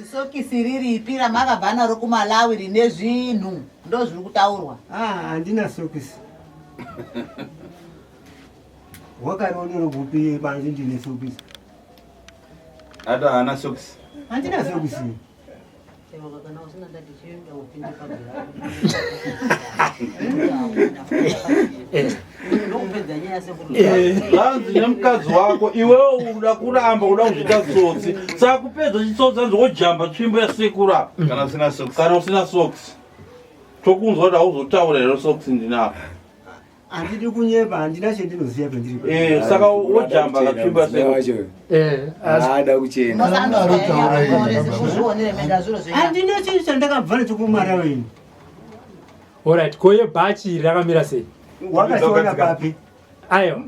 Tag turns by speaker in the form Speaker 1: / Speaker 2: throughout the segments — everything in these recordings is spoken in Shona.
Speaker 1: Hanzi sokisi riripi ramakabva naro kuMalawi rine zvinhu ndozviri kutaurwa.
Speaker 2: Ah, handina sokisi. Wakarionero kupi panzi ndine sokisi?
Speaker 3: Ata haana sokisi.
Speaker 2: Handina sokisi.
Speaker 4: Hanzi nemukadzi wako iwewe uda kuramba uda kuzviita tsotsi saka kupedza chitsotsi hanzi wojamba tsvimbo yasekuru apa
Speaker 3: Kana usina sokisi.
Speaker 4: Kana usina socks tokunzwa kuti hauzotaura here socks ndinako.
Speaker 2: Handidi kunyepa, handina chendinoziva pendiri.
Speaker 4: Eh, saka wojamba katsvimbo yasekuru.
Speaker 5: Haada kuchena.
Speaker 2: Handina chinhu chandakabva nacho kuMalawi ini.
Speaker 6: Alright, ko yebhachi iri rakamira sei?
Speaker 2: Wakachiona papi?
Speaker 6: Aiwa,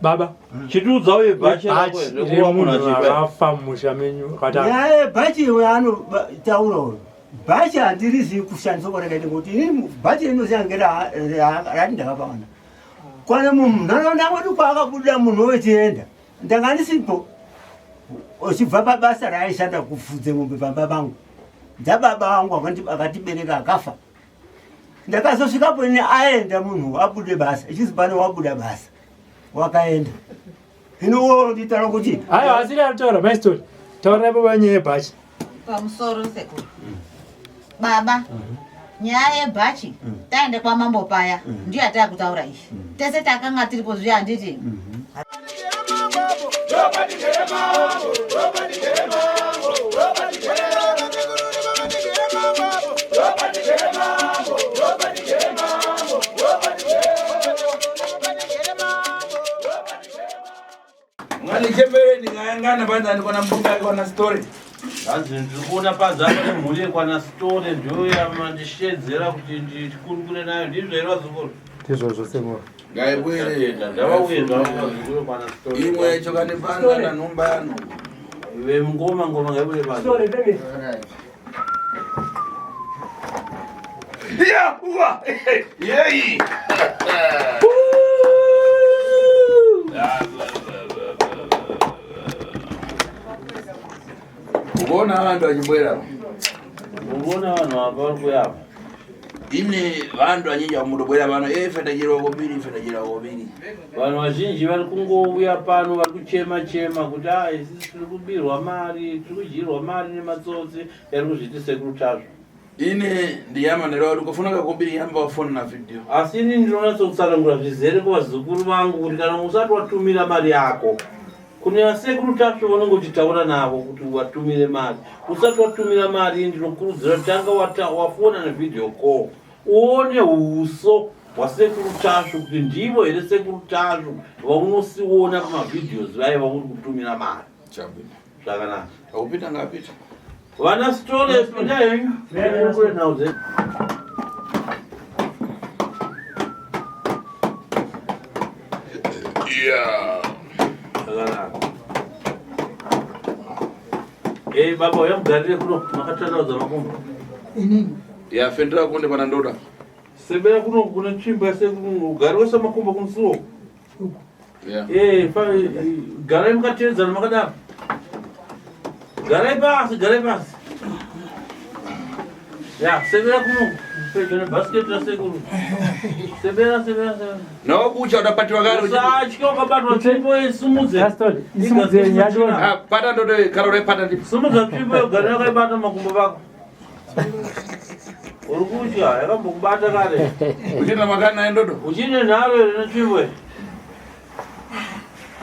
Speaker 6: baba.
Speaker 4: Chitiudza uye bhachi rako
Speaker 6: Bhachi
Speaker 4: rekuva munhu
Speaker 6: remunhu
Speaker 4: achipa.
Speaker 6: akafa mumusha menyu akati
Speaker 2: Nyaya yebhachi iwe anotaura uyu. Bhachi handirizivi kushandiswa kwarakaita ngokuti inini bhachi rinoziva ngerati ndakapaona. Kwana munharaunda mwedu kwaakabuda munhu wechienda ndanga ndisipo uchibva pabasa raaishanda kufudze mombe pamba pangu dzababa vangu akatibereka akafa. Ndakazosvikapo ini aenda munhu abude basa ichizi pane wabuda basa wakaenda. Hino wewe nditaura kuti
Speaker 6: Aiwa, asiri aritaura my story. Taurai baba nyaya yebhachi.
Speaker 1: Pamusoro sekuru. Baba, nyaya yebhachi taenda kwamambo paya ndiyo yatava kutaura iyi. Tese takanga tiripo zviya handiti?
Speaker 3: Mwalichembere ndingayangana panza ndikona mbuka kwana story.
Speaker 4: Hanzi ndiri kuona panza apa nemhuri yekwana story ndiyo yamandishedzera kuti ndikurukure nayo ndizvo here vazukuru?
Speaker 6: Ndizvozvo sekuru.
Speaker 3: Ngaibwere.
Speaker 4: Ndavauye zvavo vazukuru kwana story.
Speaker 3: Imwe chokani panza na nhumba yano.
Speaker 4: Vemungoma ngoma ngaibude panza.
Speaker 6: Story baby.
Speaker 3: Yeah, uwa. Yeyi. Ukuona vantu vachibwera.
Speaker 4: Ukuona vanhu apa vari kuuya apa.
Speaker 3: Ine vantu vazhinji vamutobwera pano, eh fetachera kobiri, fetachera kobiri.
Speaker 4: Vanhu vazhinji vari kungouya pano vari kuchema chema kuti ah isusu tiri kubirwa mari, tiri kudyirwa mari nematsotsi yari kuzviti sekuru Tasvu.
Speaker 3: Ini ndiyama ndero kuti kufuna kakobiri yamba wafona na video.
Speaker 4: Asi ini ndinonyatsokutsanangura zvizere kuvazukuru vangu kuti kana usati watumira mari yako kune vasekuru Tasvu vanonge uchitaura navo kuti watumire mari. Usati watumira mari ndinokurudzira kuti tanga wafona nevideo call uone huso hwasekuru Tasvu kuti ndivo here sekuru Tasvu vaunosiona pamavideos vaye vauri kutumira mari.
Speaker 3: Chabwino.
Speaker 4: Zvakanaka.
Speaker 3: Akupita ngapita.
Speaker 4: Vana Sithole pinda henyu. Kure nhau dzenyu.
Speaker 3: Yeah.
Speaker 4: Zvakanaka. Eh baba uya mugarire kuno makatandaudza makumbo.
Speaker 1: Inini.
Speaker 3: Yeah, fendera kunde pana ndoda.
Speaker 4: Sebera kuno kune tsvimbo yasekuru ugare wese makumbo kumusuwo.
Speaker 3: Yeah.
Speaker 4: Eh, garai mukateedzana makadaro. Garai pasi, garai pasi. Ya, sebera kuno pedyo nebasket rasekuru. Sebera, sebera, sebera.
Speaker 3: No kucha utapatiwa kare.
Speaker 4: Usatya ukabatwa tsvimbo isumudze.
Speaker 6: Pastor, isumudze yadona.
Speaker 3: Ah, pata ndodo karore pata ndi.
Speaker 4: Sumudza tsvimbo yogara yakaibata makumbo pako. Uri kutya yakambokubata kare.
Speaker 3: Uchine makani naye ndodo?
Speaker 4: Uchine nharo here netsvimbo iyi?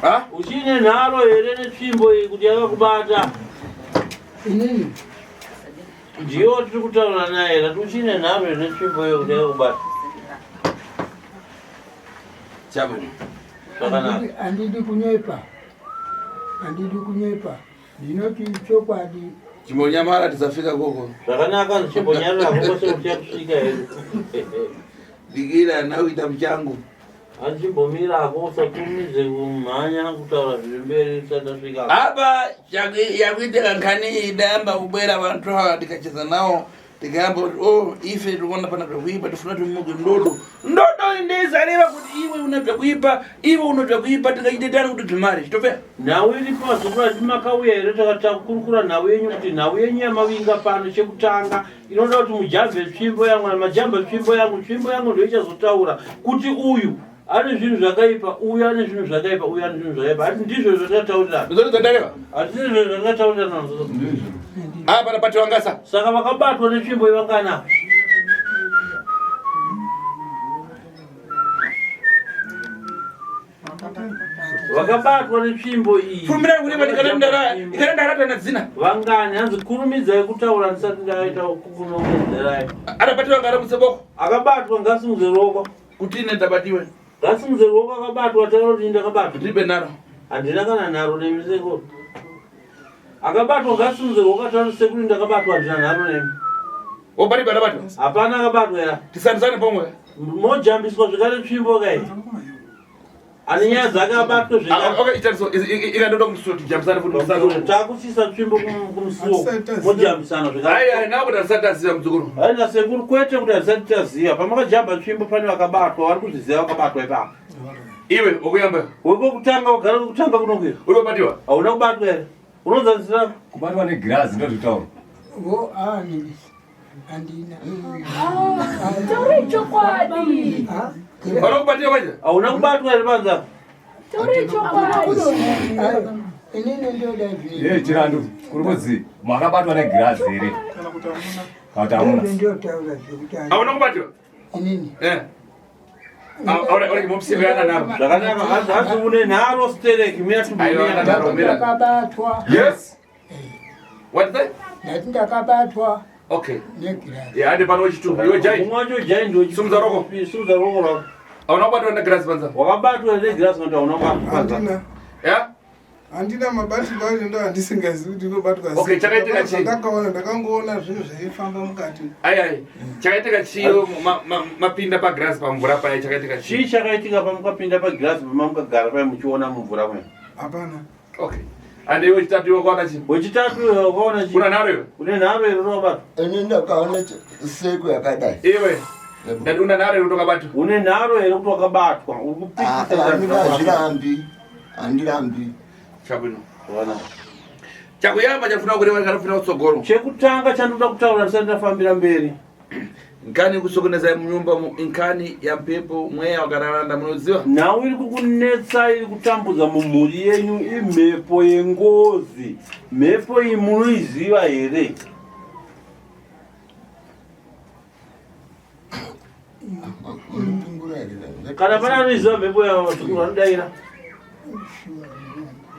Speaker 3: Ha?
Speaker 4: Uchine nharo here netsvimbo iyi kuti yakakubata?
Speaker 1: Inini.
Speaker 4: Ndiyo tiri kutaura naye rati uchine nharo here netsvimbo iyo kuti yakakubata?
Speaker 3: Chabwino.
Speaker 4: Zvakanaka.
Speaker 7: Handidi kunyepa. Handidi kunyepa. Ndinoti chokwadi.
Speaker 3: Chimbonyamara tisafika koko.
Speaker 4: Zvakanaka chimbonyarira koko sekuti kusvika here.
Speaker 3: Dikira nauita muchangu.
Speaker 4: Achimbomira ako usakurumidze kumhanya kutaura zviri mberi usati tasvika.
Speaker 3: Apa yakuitika nkhani idayamba kubwera vantu ava ndikacheza nawo. Tikayamba kuti oh ife tikuona pana zvakuipa tifuna timuke ndodo. Ndodo ndezareva kuti iwe una zvakuipa, iwe una zvakuipa tingaite tani kuti zvimare chitopera.
Speaker 4: Nhau iripo vazukuru ati makauya here takatakurukura nhau yenyu kuti nhau yenyu yamavinga pano chekutanga inoda kuti mujambe tsvimbo yangu kana majamba tsvimbo yangu tsvimbo yangu ndoichazotaura kuti uyu ane zvinhu zvakaipa uyu ane zvinhu zvakaipa uyu ane zvinhu zvakaipa ati ndizvo zvatakataurirana ati ndizvo zvatakataurirana
Speaker 3: apa napati wangasa
Speaker 4: saka vakabatwa netsvimbo ivangana vakabatwa netsvimbo iyi
Speaker 3: Fumirai kureva ikanandarata nadzina
Speaker 4: vangani hanzi kurumidzai kutaura ndisati ndaita kukunongedzerai
Speaker 3: arapati vanga boko
Speaker 4: akabatwa ngasimudze ruoko
Speaker 3: kuti ine ndabatiwe
Speaker 4: ngasimudze ruoko akabatwa taura kuti ndakabatwa
Speaker 3: ndipe naro
Speaker 4: handina kana nharo nemi sekuru akabatwa ngasimudze ruoko ataura kuti sekuru ndakabatwa handina nharo nemi
Speaker 3: wobariba ndabatwa
Speaker 4: hapana akabatwa era
Speaker 3: tisandisane pomwe
Speaker 4: mojambiswa zvekare tsvimbo kai ane nyaya dzake abatwe
Speaker 3: zvekare kumusuo tijambisane futi musazo
Speaker 4: takusisa tsvimbo kumusuo mojambisana
Speaker 3: zvekare ai nawo kuti hatisati taziva muzukuru
Speaker 4: aina sekuru kwete kuti hatisati taziva pamakajamba tsvimbo pane vakabatwa vari kuzviziva vakabatwa ipapo
Speaker 3: iwe wokuyamba
Speaker 4: wekokutanga ugara kutanga kunokuya
Speaker 3: uri wabatiwa
Speaker 4: hauna kubatwa here unonzanzira
Speaker 5: Kubatwa negirazi ndozvitaura.
Speaker 7: Wo ani handina.
Speaker 8: Taurai chokwadi.
Speaker 3: Hauna kubatiwa manje
Speaker 4: hauna kubatwa here panza
Speaker 8: Taurai chokwadi.
Speaker 7: Inini ndoda
Speaker 5: Ye
Speaker 7: zvinhu.
Speaker 5: chirandu kuri kunzi makabatwa negirazi here?
Speaker 9: Kana kuti hamuna.
Speaker 5: Kana kuti hamuna.
Speaker 7: Ndotaura zvekuti
Speaker 3: hauna kubatiwa
Speaker 7: inini.
Speaker 3: eh auraimupisirana naro
Speaker 4: zvakanaka hanzi hanzi une nharo stereki
Speaker 3: Aiwa,
Speaker 4: miya
Speaker 3: mira.
Speaker 7: Ndakabatwa.
Speaker 3: yes what is that
Speaker 7: Ndati ndakabatwa
Speaker 3: okay
Speaker 7: negirazi.
Speaker 3: yeah ande pano wechitumbu iwe jai
Speaker 4: mumwe wacho jai ndio
Speaker 3: Simudza ruoko.
Speaker 4: simudza ruoko rwako
Speaker 3: hauna kubatwa negirazi panza
Speaker 4: wakabatwa negirazi kana kuti hauna kubatwa panza
Speaker 9: Handina.
Speaker 3: yeah
Speaker 9: Handina mabatirwo acho ndo handisingazivi kuti inobatwa sei.
Speaker 3: Okay, chakaitika chii?
Speaker 9: Ndakaona ndakangoona zvinhu zvaifamba mukati.
Speaker 3: ai ai chakaitika chiyo mapinda pagirazi pamvura paya chakaitika chii
Speaker 4: chii chakaitika pamukapinda pagirazi pamamukagara paya muchiona mumvura mwe
Speaker 9: Hapana.
Speaker 3: okay ande iwe chitatu iwe wakaona chii
Speaker 4: wechitatu iwe wakaona chii
Speaker 3: una nharo iwe
Speaker 4: une nharo here unobatwa
Speaker 10: Ini ndakaona seko yakadai.
Speaker 3: iwe ndati una nharo here utokabatwa
Speaker 4: une nharo here kuti wakabatwa uri kupikisa
Speaker 10: Handingazvirambi. Handirambi.
Speaker 3: chabwino chakuyamba chafuna kureva kanofuna kutsogolo
Speaker 4: chekutanga chandoda kutaura ndisati ndafambira mberi
Speaker 3: nkani kusokoneza munyumba mu inkani ya mpepo mweya wakararanda munoziva
Speaker 4: nhau iri kukunetsa iri kutambudza mumhuri yenyu imhepo yengozi mhepo iyi munoiziva here
Speaker 10: Munopingura here?
Speaker 4: kana pane anoiziva mhepo yavazukuru vanodaira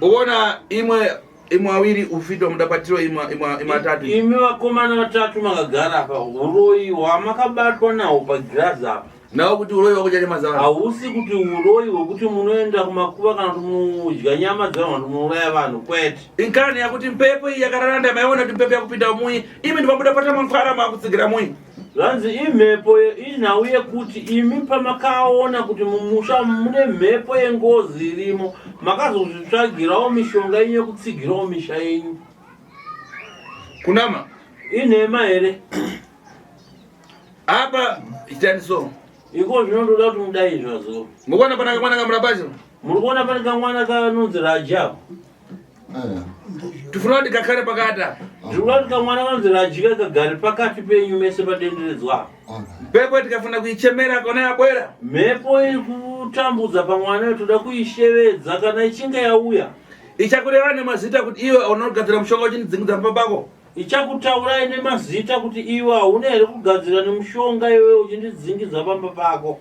Speaker 3: uona imwe imwe awiri ufitwa mudabatiro imwe imwe imwe atatu
Speaker 4: imi vakomana vatatu makagara apa uroyi hwamakabatwa nahwo pagirazi apa
Speaker 3: nawo kuti uroyi wakuchache mazana
Speaker 4: hausi kuti uroyi hwekuti munoenda kumakuva kana kuti munodya nyama dzevanhu kana kuti munouraya vanhu kwete
Speaker 3: inkani yakuti mpepo iyi yakararanda maiona kuti mpepo yakupinda muyi imi ndipabuda pata mankwara makutsigira muyi
Speaker 4: zvanzi imhepo inhau yekuti imi pamakaona kuti mumusha mune mhepo yengozi irimo makazozvitsvagirawo mishonga yenyu yekutsigirawo misha yenyu
Speaker 3: kunama
Speaker 4: inhema here
Speaker 3: apa chitani so
Speaker 4: iko zvinondoda kuti mudai izvazvo
Speaker 3: mukuona pana kamwana kamura pacho
Speaker 4: muri kuona pane kamwana kanonzi raja
Speaker 3: tifuna kuti kakhale pakati apa
Speaker 4: ndiri kuda kuti kamwana kanonzi raji kakagare pakati penyu mese padenderedzwa apa
Speaker 3: mpepo tikafuna kuichemera kona yabwera
Speaker 4: mhepo iri kutambudza pamwana toda kuishevedza kana ichinge yauya
Speaker 3: ichakureva nemazita kuti iwe unogadzira mushonga uchindidzingidza pamba pako
Speaker 4: ichakutaurai nemazita kuti iwe hauna here kugadzira nemushonga iwe uchindidzingidza pamba pako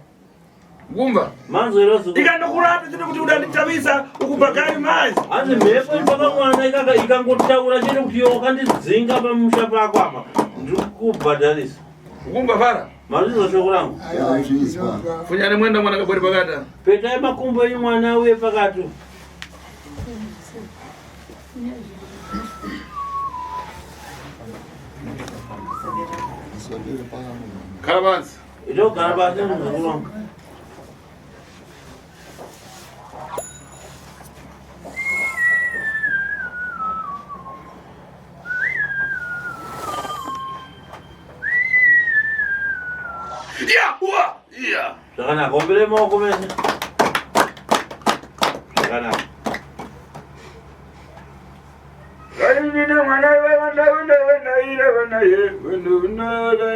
Speaker 3: kumva
Speaker 4: manzo here vazukuru?
Speaker 3: ikandokurapa chete kuti udanditavisa ukubhagari mazi
Speaker 4: hanzi mhepo iri pakamwana ikaka ikangotaura chete kuti iwe wakandidzinga pamusha pako apa ndiri kukubhadharisa
Speaker 3: kumva fara
Speaker 4: mazvizwa shoko rangu
Speaker 10: Yazvizwa.
Speaker 3: funyani mwenda mwana kabwere pakati apa.
Speaker 4: petai makumbo enyu mwana auye pakati
Speaker 10: Iswedere pano.
Speaker 3: khala pansi
Speaker 4: itogara pasi muzukuru wangu
Speaker 3: Ya, wa, ya.
Speaker 4: Zvakanaka, ombere maoko mese. Zvakanaka.
Speaker 3: Inini mwana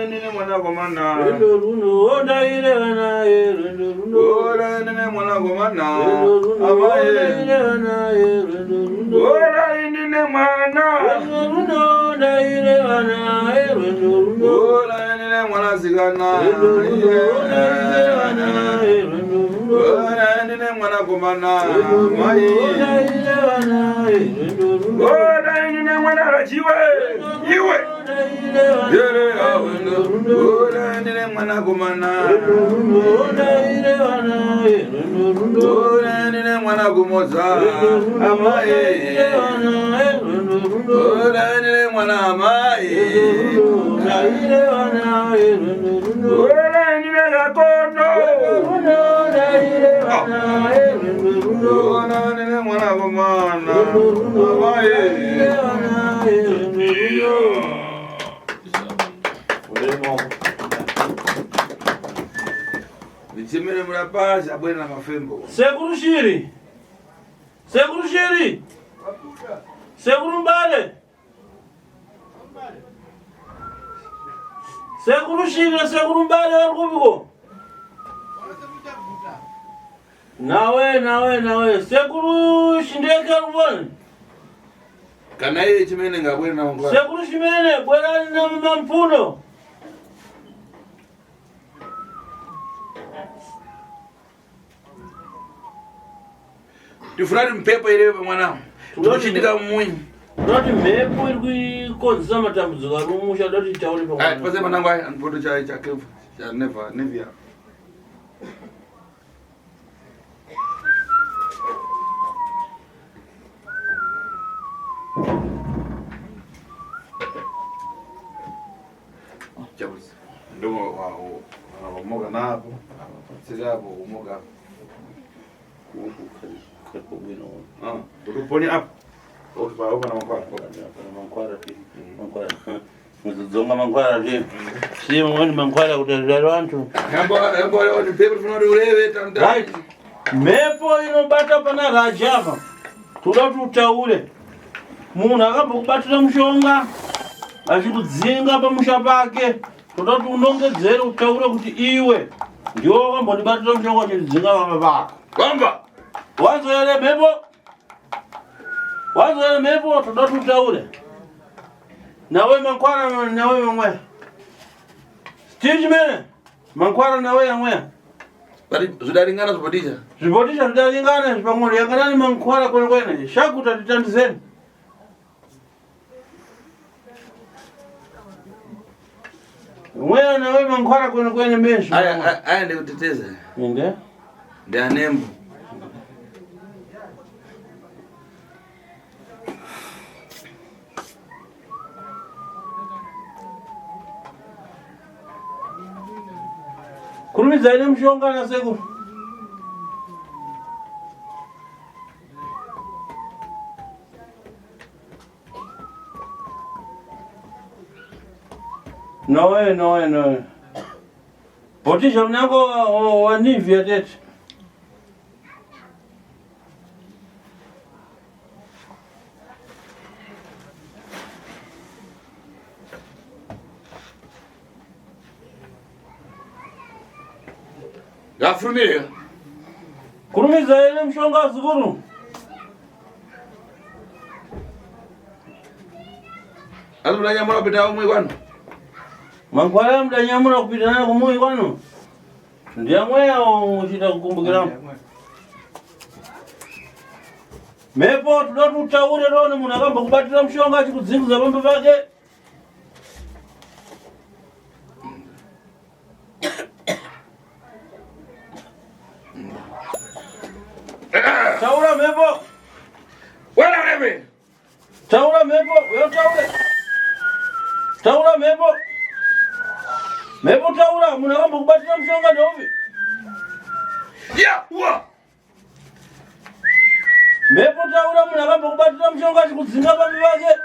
Speaker 3: inini mwanakomana.
Speaker 4: Rwendo runo ndaireva naye, rwendo runo.
Speaker 3: Ora inini mwanakomana.
Speaker 4: Rwendo runo
Speaker 3: Amaye.
Speaker 4: ndaireva naye, rwendo runo.
Speaker 3: Ora inini mwana.
Speaker 4: Rwendo runo ndaireva naye, rwendo runo.
Speaker 3: Ora inini mwanasikana.
Speaker 4: Rwendo runo ndaireva naye, rwendo runo.
Speaker 3: Ora inini mwanakomana. Amaye.
Speaker 4: Ndaireva naye, rwendo runo.
Speaker 3: Ora inini mwana rachiwe. Iwe. Yere awendo. Ora inini mwanakomana.
Speaker 4: Ndaireva naye, rwendo runo.
Speaker 3: Ora inini mwanakumoza. Amaye. Ora inini mwana amaye. Ora inini kakono. Ora inini mwanakomana. Amaye. Ndichemere murapasha abwere na mafembo.
Speaker 4: Sekuru Shiri. Sekuru Shiri. Sekuru Mbale. Sekuru Shiri na Sekuru Mbale vari kupiko? Nawe nawe nawe Sekuru Shindeke ari kuponi?
Speaker 3: Kana iye chimene ngabwere na mangwana.
Speaker 4: Sekuru Shimene bwerani na mampuno.
Speaker 3: Tifurati mpepo ireve pamwana. Tinochitika mumwinyi.
Speaker 4: Ndoti mhepo iri kukonzesa matambudziko ari mumusha ndoti taure
Speaker 3: Aya,
Speaker 4: pamwana.
Speaker 3: tipase manangu aya andipoto cha cha kevu cha neva nevia. Chabuzi. Ndomo wa wa moga napo. Patsira apo umoga. Ah, uruponi apo. Okay, pa opa na makwara.
Speaker 4: Mankwara mankwara. Muzodzonga mankwara zve. Siye mamweni mankwara kuti azvare vantu.
Speaker 3: Yambo yambo ni pepo tinoti ureve tamta.
Speaker 4: Right. Mhepo inobata pana Raja apa. Toda kuti utaure. Munhu akambokubatira mushonga achikudzinga pamusha pake. Toda kuti unongedzere utaure kuti iwe ndiwe wakambondibatira mushonga uchindidzinga pamba pako.
Speaker 3: Kwamba.
Speaker 4: Wanzwa here mhepo? Wanzwa here mhepo? Toda kuti utaure. Nawe mankwara nawe mamwe. Steve Chimene. Mankwara nawe yamwe.
Speaker 3: Bari zvidaringana zvibodisha.
Speaker 4: Zvibhodisha zvidaringana zvipamwe yanganani mankwara kwene kwene. Shakuta titandizeni. Mweya nawe mankwara kwene kwene mesho.
Speaker 3: Aya aya ndikuteteza.
Speaker 4: Inde?
Speaker 3: Ndianembo.
Speaker 4: Kurumidzai nemushonga nasekuru. Noe, noe, noe. Bhotisha munango wanivia tete.
Speaker 3: Ngafurumire.
Speaker 4: Kurumidzai nemushonga zukuru.
Speaker 3: Asi mudanyamura kupinda umwe kwanu.
Speaker 4: Mangwara mudanyamura kupinda naye kumui kwanu. Ndiyamweya muchita kukumbukira. Mhepo toda kuti utaure rone munhu akambokubatira mushonga achikudzingiza pamba pake. Taura mhepo.
Speaker 3: Wena ureve.
Speaker 4: Taura mhepo, uyo taure. Taura mhepo. Mhepo taura, munhu akambokubatira mushonga ndeupi?
Speaker 3: Ya, wa.
Speaker 4: Mhepo taura, munhu akambokubatira mushonga achikudzinga pamba pake.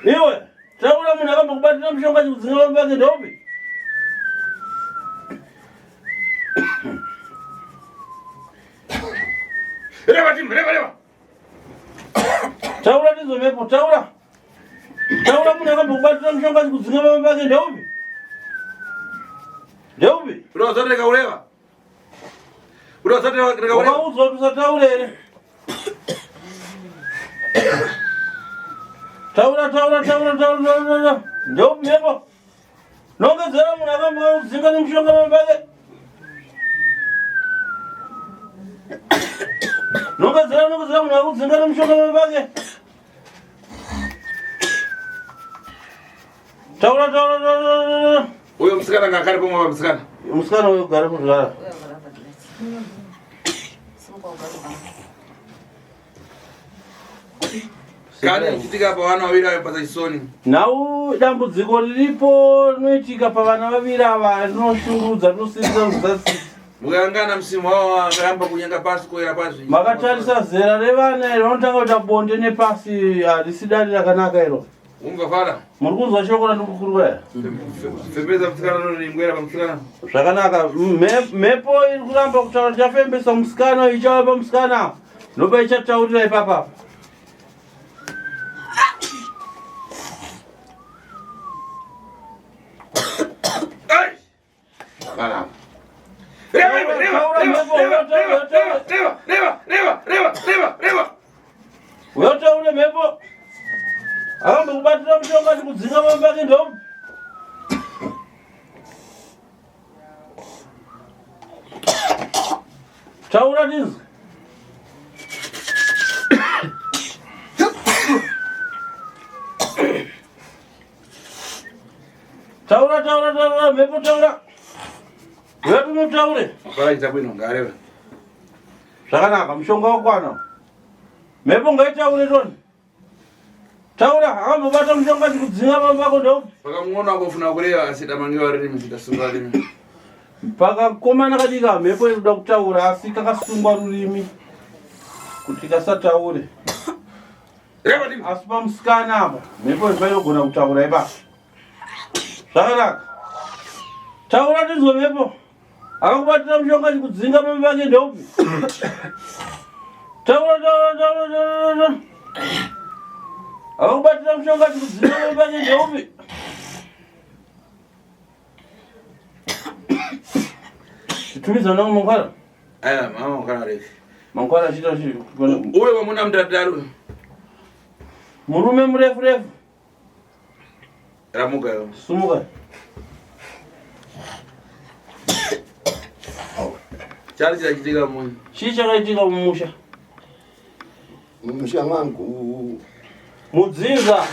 Speaker 4: Iwe. Taura munhu akambokubatira mushonga chikudzinga vamwe vake ndeupi?
Speaker 3: Reva tim, reva reva.
Speaker 4: Taura tizomepo, taura. Taura munhu akambokubatira mushonga chikudzinga vamwe vake ndeupi? Ndeupi?
Speaker 3: Unozotoreka ureva. Unozotoreka ureva.
Speaker 4: Wakaudzwa kuti usataure here? Taura, taura, taura, taura, taura. Ndeupi mhepo? Nongedzera munhu akambokudzinga nemushonga vamwe vake. Nongedzera, nongedzera munhu akudzinga nemushonga vamwe vake. Taura, taura, taura, taura.
Speaker 3: Uyo musikana ngakari pomwe pa musikana.
Speaker 4: Musikana uyo gara kuzvara.
Speaker 3: Kani ichitika pavana vaviri avo pasa chisoni.
Speaker 4: Nhau dambudziko riripo rinoitika pavana vaviri ava rinoshungurudza rinosirisa kuzasisa.
Speaker 3: Mukangana musimu wavo akaramba kunyenga pasi kuwira pasi.
Speaker 4: Makatarisa zera revana iri vanotanga kuita bonde nepasi harisi dare rakanaka iro.
Speaker 3: Umva fara.
Speaker 4: Muri kunzwa shoko randikukurukura here?
Speaker 3: Fembeza musikana norimbwera pamusikana.
Speaker 4: Zvakanaka. Mhepo iri kuramba kutaura tichafembesa musikana ichauya pamusikana ndopa ichataurira ipapa.
Speaker 3: Reva reva reva reva reva reva reva reva reva reva reva.
Speaker 4: Uyotaure mhepo. Akambokubatira mushonga chikudzinga vamwe vake ndo. Taura tinzwe. Taura taura taura mhepo taura. Uya tunotaure.
Speaker 3: Fara ita bwino ngareva.
Speaker 4: Zvakanaka mushonga wakwana. Mhepo ngaitaure toni. Taura akambobata mushonga chikudzinga pamba pako ndo.
Speaker 3: Pakamuona akofuna kureva asi damangiwa rurimi zvidasunga rurimi.
Speaker 4: Pakakomana kadika mhepo iri kuda kutaura asi kakasungwa rurimi kuti kasataure. Asi pamusikana apa mhepo iri painogona kutaura ipapa. Zvakanaka. Taura tinzwe mhepo. Akakubatira mushonga chikudzinga pamba pake ndeupi? Taura taura taura taura taura. Akakubatira mushonga chikudzinga pamba pake ndeupi? Tumiza nangu mangwana.
Speaker 3: Aya mama mangwana refi.
Speaker 4: Mangwana chita chi.
Speaker 3: Uwe wamuna mutataru.
Speaker 4: Murume murefu refu.
Speaker 3: Ramuka yo.
Speaker 4: Sumuka.
Speaker 3: Chari chachitika munhu.
Speaker 4: Chii chakaitika mumusha?
Speaker 10: Mumusha mwangu
Speaker 4: Mudzinza.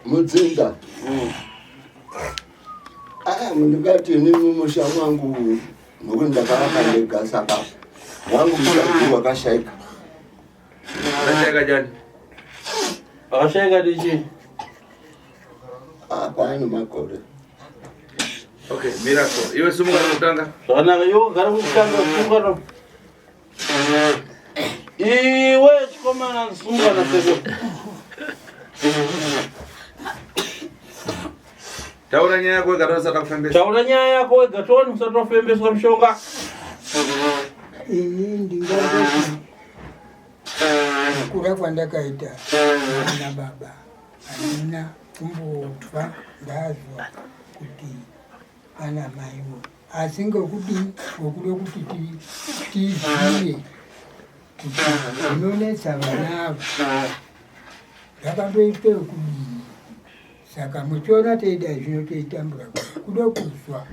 Speaker 10: Mudzinza. Ah, ndingati ini mumusha mwangu nokuti ndakavaka ndega saka wangu musha mukuru wakashaika.
Speaker 3: Akashaika jani?
Speaker 4: Akashaika dichi.
Speaker 10: Ah, pane makore.
Speaker 3: Okay, miracle. Iwe sumuka kutanga.
Speaker 4: Zvakanaka iwe gara kutanga sumuka no. Iwe chikomana sumuka na seko.
Speaker 3: Taura nyaya yako wega usati kufembesa.
Speaker 4: Taura nyaya yako wega toni usati wafembeswa mushonga.
Speaker 7: Ini ndingangoti kukura kwandakaita na baba handina kumbobva ndazwa kuti pana maiwo asi ngekuti ngokuda kuti tizive kuti zvinonetsa vana ava zvakamboitwa ekudii saka muchiona teida zvino teitambura kuda kuzwa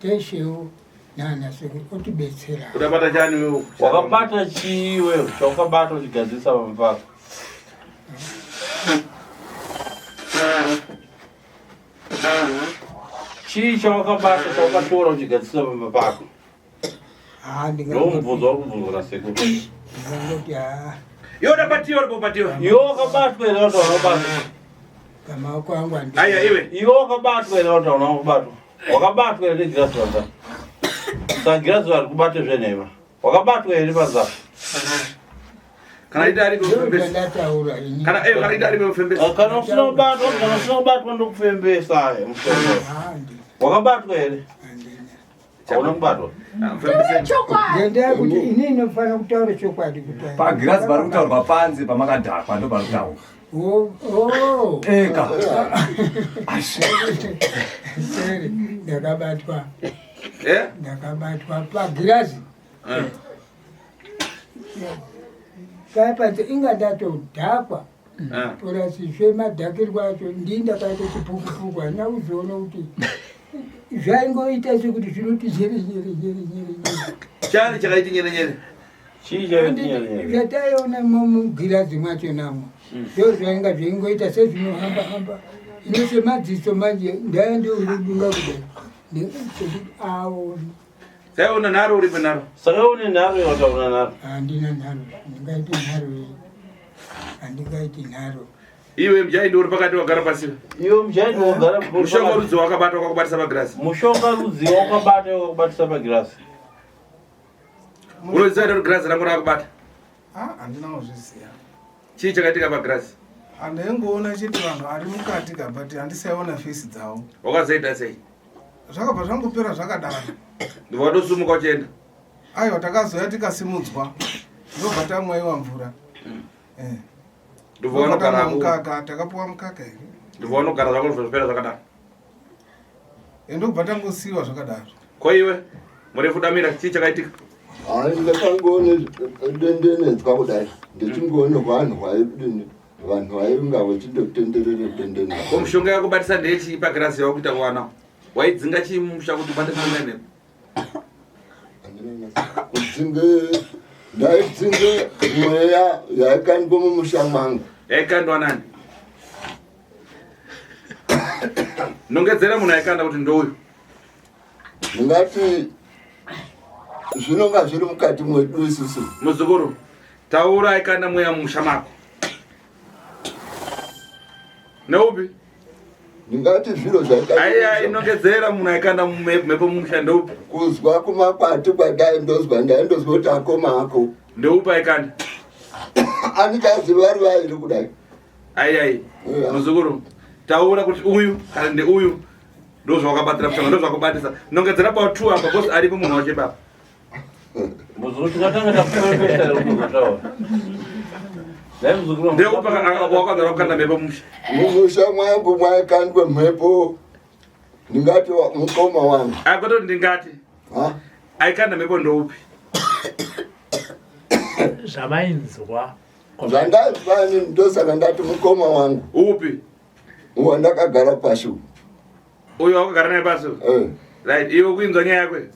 Speaker 7: teshewo nana sekuru otibetsera.
Speaker 3: Utabata chani wewe?
Speaker 4: Wakabata chii wewe? Chawakabata uchigadzirisa pamba pako. Chii chawakabata chawakatora uchigadzirisa pamba pako?
Speaker 7: Ah,
Speaker 4: Ndomubvunzo wari kubvunzwa nasekuru.
Speaker 7: Ndingangoti haa
Speaker 3: Iwe utabatiwa uri popatiwa.
Speaker 4: Iwe wakabatwa here kuti wakabatwa?
Speaker 7: pamaoko angu handi
Speaker 3: Aya iwe.
Speaker 4: Iwe wakabatwa here kuti hauna kubatwa? Wakabatwa here negirazi panza? Saka girazi vari kubate zvenhema. Wakabatwa here panza?
Speaker 3: Kana ida aripo mufembesi.
Speaker 7: Ndataura ini.
Speaker 3: Kana eh kana ida aripo mufembesi.
Speaker 4: Kana usina kubatwa, kana usina kubatwa ndokufembesa eh, mufembesi. Wakabatwa here? Hauna kubatwa?
Speaker 7: Ngendaa yekuti inini ndinofanira kutaura chokwadi kuti
Speaker 5: Pagirazi pari kutaurwa panze pamakadhakwa ndo pari kutaurwa.
Speaker 7: Oh, oh.
Speaker 5: Eka.
Speaker 7: Sere, ndakabatwa.
Speaker 3: Eh?
Speaker 7: Ndakabatwa pagirazi. Paya panze inga ndatodhakwa. Purasizve madhakirwa acho ndii ndakaita chipukupuku handina kuzoona kuti zvaingoita sekuti zvinoti nyere nyere nyere nyere nyere.
Speaker 3: Chani chakaiti nyere nyere.
Speaker 4: Chii chakaiti nyere nyere?
Speaker 7: Zvataiona mugirazi mwacho namo ndo zvainga zveingoita sezvinohamba hamba ino semadziso manje ndaya ndourudunga kudai sekuti aona
Speaker 3: Saka una nharo uripo nharo.
Speaker 4: Saka une nharo wataura nharo.
Speaker 7: Handina nharo, ndingaiti nharo iyi. Handingaiti nharo.
Speaker 3: Iwe mujaindi uri pakati wagara pasi.
Speaker 4: Iwe mujaindi wagara
Speaker 3: Mushonga rudzi wakabata wakakubatisa pagirazi.
Speaker 4: Mushonga rudzi wakabata wakakubatisa pagirazi.
Speaker 3: Unoziva here kuti girazi rangu rakubata?
Speaker 9: Ah, handina kuzviziva.
Speaker 3: Chii chakaitika pagirazi?
Speaker 9: Handaingoona chete vanhu ari mukati ka but handisaiona fesi dzavo.
Speaker 3: Wakazoita sei?
Speaker 9: Zvakabva zvangopera zvakadaro.
Speaker 3: Ndobva watosumuka uchienda.
Speaker 9: Aiwa takazouya tikasimudzwa. Ndobva tamwaiwa mvura. Eh.
Speaker 3: Ndobva wanogara
Speaker 9: Tamwa
Speaker 3: hako.
Speaker 9: mukaka, takapuwa mukaka here.
Speaker 3: Ndobva wanogara zvako zvopera zvakadaro.
Speaker 9: Eh, ndobva tangosiyiwa zvakadaro.
Speaker 3: Ko iwe murefu damira chii chakaitika?
Speaker 10: Hai ndakangoone dendenedzwa kudai ndichingoone vanhu vaidini vanhu vainga vachindotenderere dendenedzwa.
Speaker 3: Ko mushonga yakubatisa ndeyechii pagirazi yawakuita kuwana? Waidzinga chii mumusha kuti ubate mushonga imhepo?
Speaker 10: Kudzinge ndaidzinge mweya yaikandwa mumusha mwangu.
Speaker 3: Yaikandwa nani? Nongedzera munhu aikanda kuti ndouyu.
Speaker 10: Ndingati zvinonga zviri mukati mwedu isusu.
Speaker 3: Muzukuru, taura aikanda mweya mumusha mako. Neupi?
Speaker 10: Ndingati zviro zvaikandwa.
Speaker 3: Aiya inongedzera munhu aikanda mhepo mumusha ndeupi?
Speaker 10: Kuzwa kumakwati kwadai ndozwa ndaindozwa kuti akoma ako.
Speaker 3: Ndeupi aikanda?
Speaker 10: Anikazi vari vairi kudai.
Speaker 3: Ai ai. Muzukuru, taura kuti uyu kana ndeuyu ndozvawakabatira mushonga ndozvakubatisa. Nongedzera pa 2 apa because aripo munhu wacho ipapa.
Speaker 4: Muzukuru tikatanga takufembesa here kuzotaura. Dai muzukuru
Speaker 3: Ndeupi wakagara kukanda mhepo mumusha?
Speaker 10: Mumusha mwangu mwaikandwe mhepo ndingati mukoma wangu.
Speaker 3: Akutoti ndingati.
Speaker 10: Ha?
Speaker 3: Aikanda mhepo ndoupi?
Speaker 6: Zvamainzwa.
Speaker 10: Zvandanzwa ini ndosaka ndati mukoma wangu.
Speaker 3: Upi?
Speaker 10: Wandakagara pasi uyu.
Speaker 3: Uyu wakagara naye pasi?
Speaker 10: Eh.
Speaker 3: Right, iwe kuinzwa nyaya yako iyi?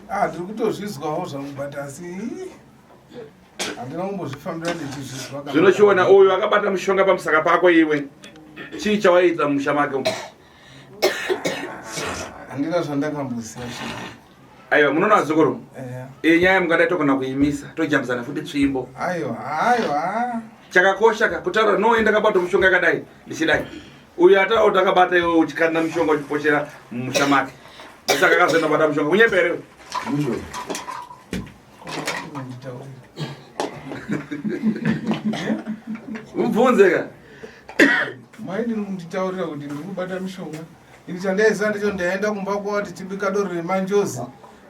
Speaker 9: Ah, ndiri kutozvizwawo zvangu but asi handina kumbozvifambira ndichizvizwa kana-
Speaker 3: Zvinochiona uyu akabata mushonga pamusaka pako iwe. Chii chawaiita mumusha make umu?
Speaker 9: Handina zvandakamboziva chii.
Speaker 3: Aiwa, munoona vazukuru?
Speaker 9: Eya.
Speaker 3: Iyi nyaya mungadai togona kuimisa, tojambisana futi tsvimbo.
Speaker 9: Aiwa, aiwa.
Speaker 3: Chakakosha ka kutaura no enda kabata mushonga yakadai ndichidai. Uyu ataura kuti akabata iwe uchikanda mushonga uchiposhera mumusha make. Saka akazoenda kubata mushonga. Kunyepa here?
Speaker 10: Ndizvo.
Speaker 3: Mubvunze ka.
Speaker 9: Maidini kunditaurira kuti ndiri kubata mishonga. Ini chandaiziva ndicho ndaenda kumba kwavo tichibika doro remanjozi.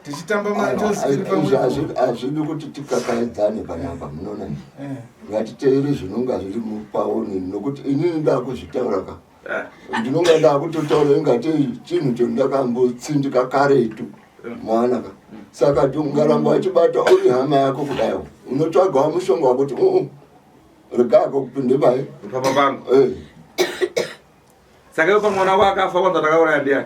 Speaker 9: Tichitamba manjozi tiri
Speaker 10: Izvi
Speaker 9: pamwe.
Speaker 10: hazvidi kuti tikakaidzane panapa munoona.
Speaker 9: Eh.
Speaker 10: Ngatiteere zvinonga zviri mupaoni nokuti inini ndakuzvitaura ka. Ndinonga ndakutotaura ingati chinhu chandakambotsindika karetu. Mwana ka. Saka ungaramba uchibata uri hama yako kudaiwo. Unotsvagawo mushonga wakuti regako kupinde pai.
Speaker 3: Papa pangu.
Speaker 10: Eh.
Speaker 3: Saka iwe pamwana wako akafa wanza takauraya ndiani?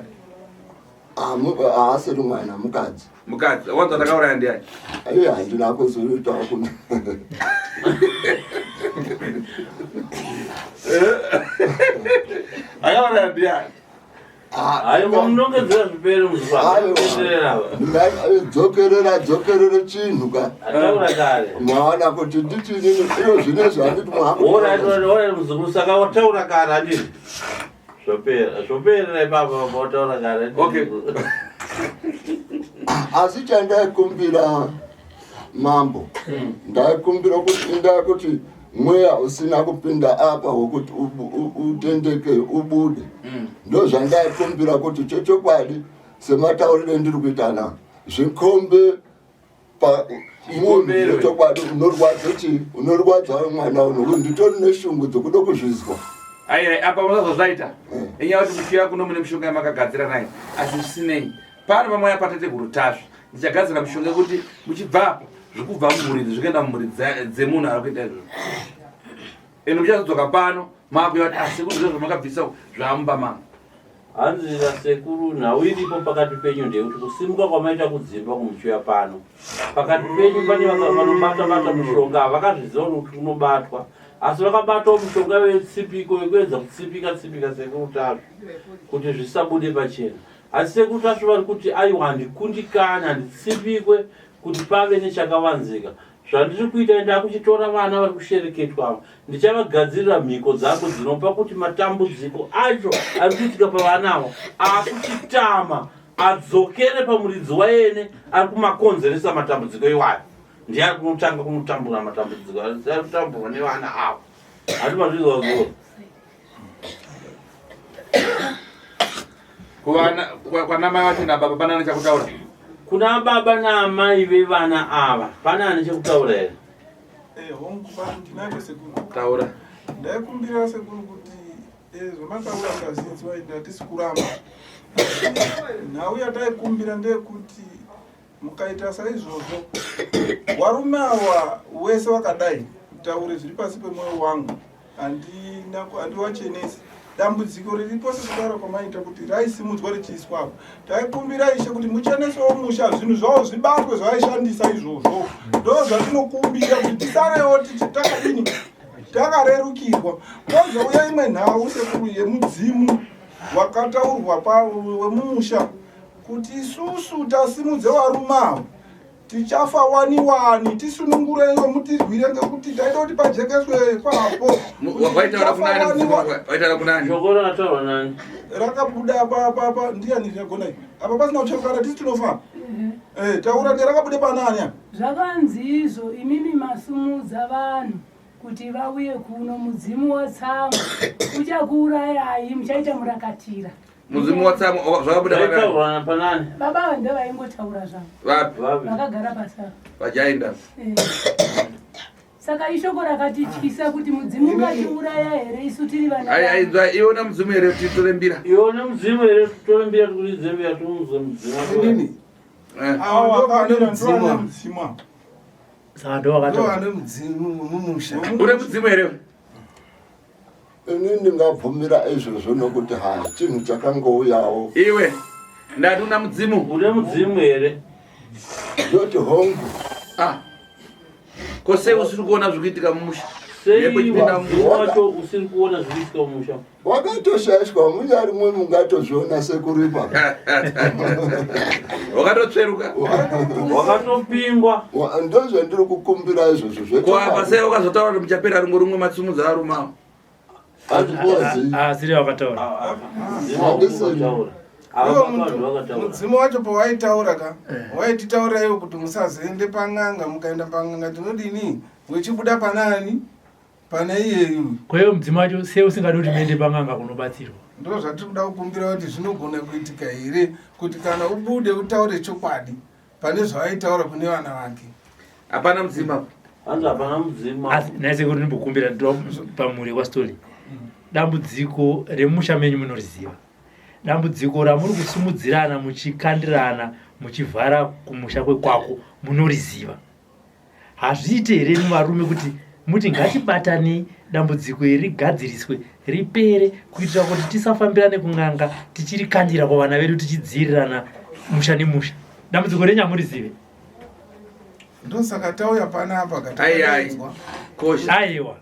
Speaker 10: Haasiri mwana mukadzi.
Speaker 3: Mukadzi, wanza takauraya ndiani?
Speaker 10: Iye handina kuzoitawo kuna.
Speaker 3: Akauraya ndiani?
Speaker 4: Aiwa munongedzera zvipere muzukuru.
Speaker 10: Dzokerera dzokerere chinhu ka.
Speaker 4: Ataura kare.
Speaker 10: Mwaona kuti ndichini iyo zvinezvi handiti
Speaker 4: Alright, alright, muzukuru saka wataura kare handiti? Zvopera, zvoperera ipapo wataura kare.
Speaker 3: Okay.
Speaker 10: Asi chandaikumbira mambo ndaikumbira kuti indaa kuti mweya usina kupinda apa wekuti utendeke ubude mm. Ndozvandaikumbira kuti chechokwadi semataurire ndiri kuita na zvikombe pamunhu wechokwadi unorwadza chii unorwadza mwana uno nditori neshungu dzekuda kuzvizwa.
Speaker 3: Ai apa musazozvaita eh. Inyaya kuti muchiuya kuno mune mishonga yamakagadzira nayo asi zvisinei pano pamweya patateguru Tasvu ndichagadzira mishonga yekuti muchibva apa zvikubva mumhuri idzi zvikuenda mumhuri dzemunhu ari kuita izvozvo ende muchazodzoka pano makuya kuti asi kuti zvo zvamakabvisa zvamumba mangu.
Speaker 4: Hanzi nasekuru nhau iripo pakati penyu ndeyekuti kusimuka kwamaita kudzimba kumuchiuya pano pakati penyu pane vanobata bata mushonga vakazviziva kuti unobatwa asi vakabatawo mushonga wetsipiko wekuedza kutsipika tsipika sekuru Tasvu kuti zvisabude pachena asi sekuru Tasvu vari kuti aiwa handikundikani handitsipikwe kuti pave nechakavanzika Zvandiri kuita ndakuchitora vana vari kushereketwa ava ndichavagadzirira mhiko dzangu dzinopa kuti matambudziko acho ari kuitika pavana ava akuchitama adzokere pamuridzi waene ari kumakonzeresa matambudziko iwayo ndiye ari kunotanga kunotambura matambudziko ari kutamburwa nevana ava hati mazvizwa zvo
Speaker 3: Kuvana kwana mai vacho nababa pana ane chakutaura?
Speaker 4: Kuna baba naamai vevana ava pane ane chekutaura here?
Speaker 9: Eh, hongu ndinacho sekuru.
Speaker 3: Taura.
Speaker 9: Ndaikumbira sekuru kuti eh, zvamataura ndazvinzwa ende hatisi kuramba. Nhau yataikumbira ndeyekuti Mukaita saizvozvo, warume awa wese wakadai, kutaure zviri pasi pemwoyo wangu, handiwachenesi. Dambudziko riripo sekutaura kwamaita kuti raisimudzwa richiiswa apo. Taikumbira Ishe kuti muchenesewo musha, zvinhu zvavo zvibatwe zvavaishandisa izvozvo. Ndo zvatinokumbira kuti tisarewo tichi takadini takarerukirwa. Kozouya imwe nhau sekuru yemudzimu wakataurwa pa wemumusha Kuti isusu tasimudze varume ava tichafa wani wani tisunungureiwo mutirwire ngekuti taida kuti pajekeswe ipapo.
Speaker 4: Shoko rakataurwa nani?
Speaker 9: Rakabuda pa ndiani zvagona apa pasina kucherukana tisi tinofa. Eh, taura ndi rakabuda panani apa?
Speaker 8: Zvakanzi izvo imimi masumudza vanhu kuti vauye kuno mudzimu watsamwa uchakuurayai muchaita murakatira.
Speaker 3: Mudzimu watsamwa zvakabuda
Speaker 4: panani. Panani.
Speaker 8: Baba ava ndivo vaingotaura zvavo.
Speaker 3: Vapi?
Speaker 8: Vakagara pasi apa.
Speaker 3: Vajainda.
Speaker 8: Eh. Saka ishoko rakatityisa kuti mudzimu ungatiuraya here isu tiri vana.
Speaker 3: Ai ai nzwa iwe una mudzimu here titore mbira.
Speaker 4: Iwe una mudzimu here titore mbira tikuridze mbira tiunzwe mudzimu.
Speaker 9: Inini.
Speaker 3: Eh.
Speaker 9: Awa ndo ane mudzimu.
Speaker 6: Saka ndo wakataura.
Speaker 9: Ndo ane mudzimu mumusha.
Speaker 3: Une mudzimu here?
Speaker 10: Ini ndingabvumira izvozvo nokuti ha chinhu chakangouyawo.
Speaker 3: Iwe ndati una mudzimu.
Speaker 4: Une mudzimu here?
Speaker 10: Ndoti hongu.
Speaker 3: Ah. Ko sei usiri kuona zviri kuitika mumusha?
Speaker 4: Sei mudzimu wacho usiri kuona zviri kuitika mumusha?
Speaker 10: Wakatoshaishwa munyari mwe mungatozviona sekuru ipapo.
Speaker 3: Wakatotsveruka.
Speaker 4: Wakatopingwa.
Speaker 10: Ndozvandiri kukumbira izvozvo
Speaker 3: zve. Ko apa sei wakazotaura kuti muchapera rimwe rimwe matsumudza varume avo?
Speaker 6: Asiri wakataura.
Speaker 9: Mudzimu wacho pawaitaura ka eh. waititaurira iwo kuti musazoende pan'anga mukaenda pan'anga tinodini wechibuda panani pane iyeyu.
Speaker 6: Ko iwe mudzimu wacho sei usingadi kuti muende pan'anga kunobatsirwa?
Speaker 9: Ndo zvatiri kuda kukumbira kuti zvinogona kuitika here kuti kana ubude utaure chokwadi pane zvaaitaura kune vana vake.
Speaker 3: Hapana mudzimu apa.
Speaker 4: Hanzi hapana mudzimu.
Speaker 6: Asi nhai sekuru ndimbokumbira ndo pamhuri kwaStoli. Dambudziko remusha menyu munoriziva. Dambudziko ramuri kusumudzirana muchikandirana muchivhara kumusha kwekwako munoriziva. Hazviite here imi varume kuti muti ngatibatanei dambudziko iri rigadziriswe ripere kuitira kuti tisafambirane kun'anga tichirikandira kuvana vedu tichidziirirana musha nemusha. Dambudziko renyu hamurizive.
Speaker 9: Ndosaka tauya panapa
Speaker 3: Ai, ai. Kosha.
Speaker 6: Aiwa.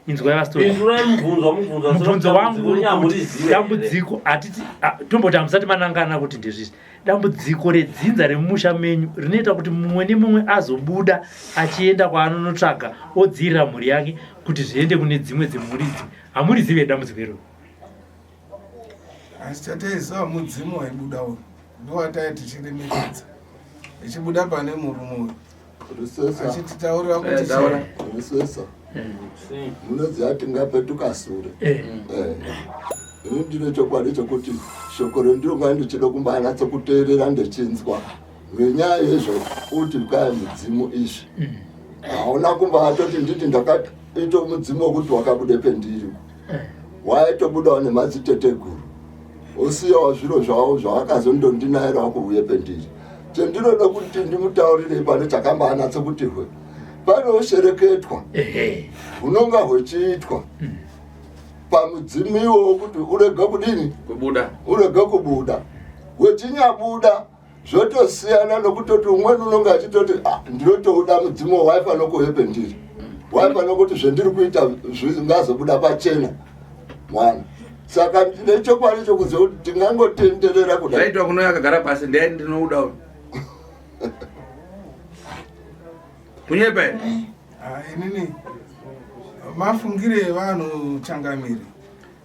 Speaker 6: Inzwai vastori.
Speaker 4: Pindurai mubvunzo wamubvunza.
Speaker 6: Mubvunzo wangu uri kuti dambudziko hatiti tomboti hamusati manangana kuti ndezvizvi. Dambudziko redzinza remumusha menyu rinoita kuti mumwe nemumwe azobuda achienda kwaanonotsvaga odziirira mhuri yake kuti zviende kune dzimwe dzemhuri idzi. Hamurizive dambudziko iroro.
Speaker 9: Asi chataiziva mudzimu waibuda uyu ndowataiya tichiremekedza ichibuda pane murume uyu achititaurira kuti
Speaker 10: Rusesa. Munoziva tingapetuka sure. Ini ndine chokwadi chokuti shoko rendinonga ndichida kumbanatso kuteerera ndechinzwa ngenyaya yezvokuti kaya mudzimu izvi. Hauna kumbatoti nditi ndakaita mudzimu wekuti wakabude pendiri. Waitobudawo nemadziteteguru. Osiyawo zviro zvavo zvavakazondondinairawo kuuye pendiri. Chendinoda kuti ndimutaurire pano chakambanatso kuti hwe. Panoshereketwa. Hunonga hwechiitwa. Pamudzimu iwowo kuti urege kudini?
Speaker 3: Kubuda.
Speaker 10: Urege kubuda. Wechinyabuda zvotosiyana nokutoti umweni unonga achitoti ah, ndinotouda mudzimu waifanira kuuye pendiri. Waifanira kuti zvendiri kuita zvingazobuda pachena. Mwana. Saka ndine chokwadi chokuziva kuti tingangotenderera kudai.
Speaker 3: Zvaitwa kuno akagara pasi ndiye ndinouda uyu. Kunyepa here?
Speaker 9: Ah, inini mafungire evanhu changamire.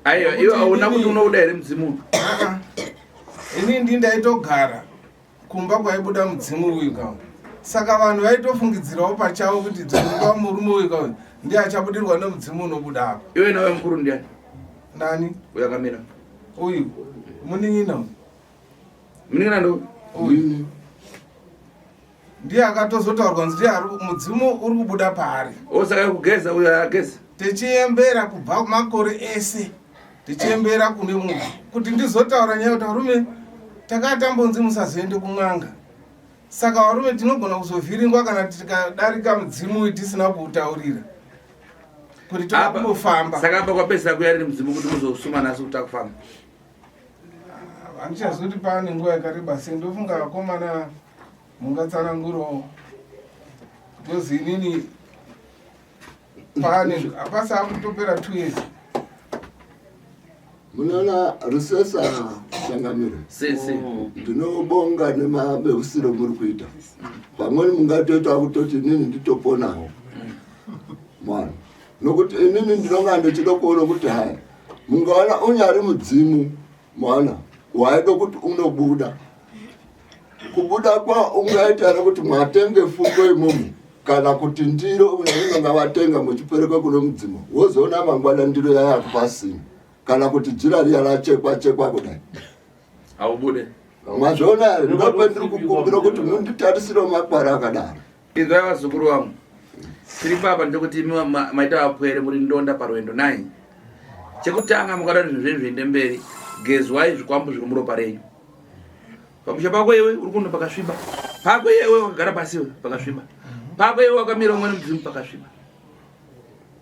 Speaker 3: Aiwa, iwe hauna kuti unouda here mudzimu?
Speaker 9: Ah, ini ndi ndaitogara kumba kwaibuda mudzimu uyu ka. Saka vanhu vaitofungidzirawo pachavo kuti dzimba murume uyu ka ndiye achabudirwa nemudzimu unobuda apa.
Speaker 3: Iwe nawe mukuru ndiani?
Speaker 9: Nani?
Speaker 3: Uyu akamira.
Speaker 9: Uyu munin'ina.
Speaker 3: Munin'ina ndo?
Speaker 9: Uyu. Ndiye akatozotaurwa kunzi ndiye ari mudzimu uri kubuda paari.
Speaker 3: O saka kugeza uyo ageza.
Speaker 9: Tichiembera kubva makore ese tichiembera kune munhu kuti ndizotaura nyaya kuti varume takatambonzi musazoende kun'anga. Saka varume tinogona kuzovhiringwa kana tikadarika mudzimu uyu tisina kuutaurira. Kuti toda kumbofamba.
Speaker 3: Saka apa kwapedzisa kuya riri mudzimu kuti muzosuma naso kuti akufamba.
Speaker 9: Handichazoti pane nguva yakareba sei ndofunga vakomana mungatsanangurawo because inini pane hapasi akutopera 2 years.
Speaker 10: Munoona rusesa changamire. Ndinobonga nemabeusiro muri kuita. Pamweni mungatoita kutoti inini nditoponawo. Mwana. Nokuti inini ndinonga ndichida kuona kuti hai mungaona unyari mudzimu mwana waida kuti unobuda. Kubuda kwa ungaita here kuti mwatenge fuko imomo kana kuti ndiro unonga vatenga muchipereka kune mudzimu wozoona mangwana ndiro yaya kupasina kana kuti jira riya rachekwa chekwa kudai
Speaker 3: haubude.
Speaker 10: Mazviona here? Ndopendiri kukumbira kuti munditarisire makwara akadaro.
Speaker 3: Inzwai vazukuru vangu, tiri papa ndechekuti imi maita vapwere muri ndonda parwendo nai. Chekutanga mukada kuti zvinhu zvenyu zviende mberi, gezwai zvikwambo zviri muropa renyu. Pamusha pako iwe uri kuno pakasviba, pako iwe wakagara pasi iwe pakasviba, pako iwe wakamira umweni mudzimu pakasviba.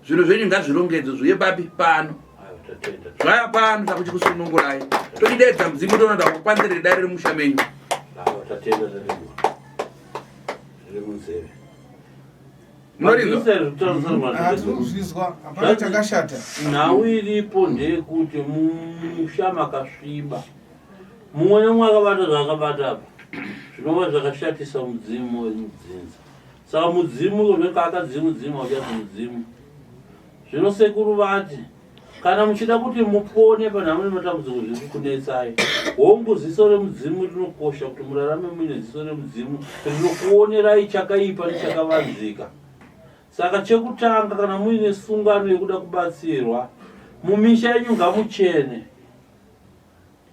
Speaker 3: Zvinhu zvenyu ngazvirongedzwe zviuye papi pano. Zvaya pano takuchikusunungurai. Tochidedza mudzimu toona takupanzire dare remusha menyu.
Speaker 9: Munorinzwa? Hapana chakashata.
Speaker 4: Nhau iripo ndeyekuti mumusha makasviba. Mumwe nemumwe akabata zvaakabata apa zvinova zvakashatisa mudzimu wemudzinza. Saka mudzimu unenge mudzimu hauchazi mudzimu. Zvino sekuru vati kana muchida kuti mupone panhamo nematambudziko zviri kukunetsai, hongu ziso remudzimu rinokosha kuti murarame muine ziso remudzimu rinokuonerai chakaipa nechakavanzika. Saka chekutanga kana muine sungano yekuda kubatsirwa, mumisha yenyu ngamuchene.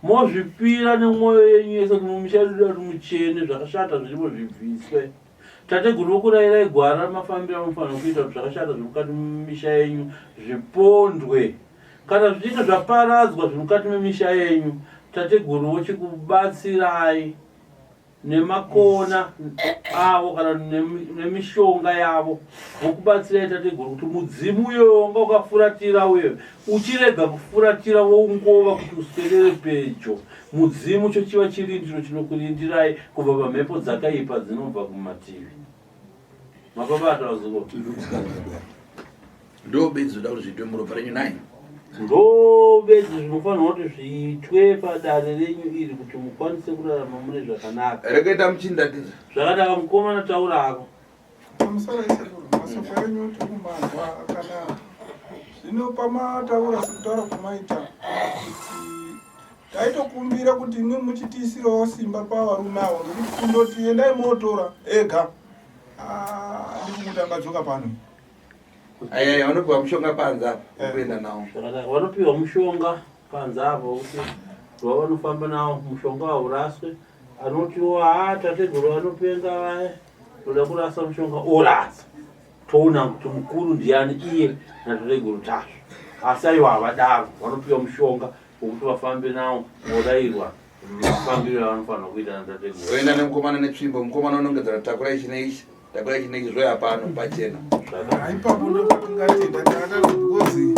Speaker 4: Mozvipira nemwoyo yenyu yese kuti mumisha yedu toda kuti muchene, zvakashata zvirimo zvibviswe. Tateguru vokurairai gwara ramafambiro amunofanira kuita kuti zvakashata zviri mukati memisha yenyu zvipondwe. Kana zvichinge zvaparadzwa zviri mukati memisha yenyu, tateguru vochikubatsirai nemakona avo kana nemishonga yavo vokubatsirai tateguru kuti mudzimu uyoyo wanga ukafuratira uyo uchirega kufuratira woungova kuti uswedere pedyo mudzimu chochiva chirindiro chinokurindirai kubva pamhepo dzakaipa dzinobva kumativi mapabata vazukuru.
Speaker 3: Ndo bedzi zvoda kuti zviitwe muropa renyu nhai.
Speaker 4: Ndo bedzi zvinofanirwa kuti zviitwe padare renyu iri kuti mukwanise kurarama mune zvakanaka.
Speaker 3: Reketa muchindatidza.
Speaker 4: Zvakanaka mukomana taura hako.
Speaker 9: Pamusoro isekuru, masoko enyu tikumanzwa akanaka. Zvino pamataura sekutaura kwamaita kuti taitokumbira kuti imwe muchitiisirawo simba pavarume avo ngekuti kundoti endai motora ega. Ah, ndikumuti angadzoka pano.
Speaker 3: Ayaya, vanopiwa mushonga panze apa wekuenda nawo.
Speaker 4: Zvakanaka, vanopiwa mushonga panze apo wekuti wavanofamba nawo mushonga hauraswe. Anotiwo haa tateguru vanopenga vaya, toda kurasa mushonga orasa. Toona kuti mukuru ndiani iye natateguru Tasvu. Asi aiwa havadaro, vanopiwa mushonga wekuti vafambe nawo vorairwa mafambiro avanofanira kuita natateguru.
Speaker 3: Oenda nemukomana netsvimbo, mukomana unongedzera takura ichi neichi, takura ichi neichi zvoya pano pachena.
Speaker 9: Ipapo ndopatingatenda taata because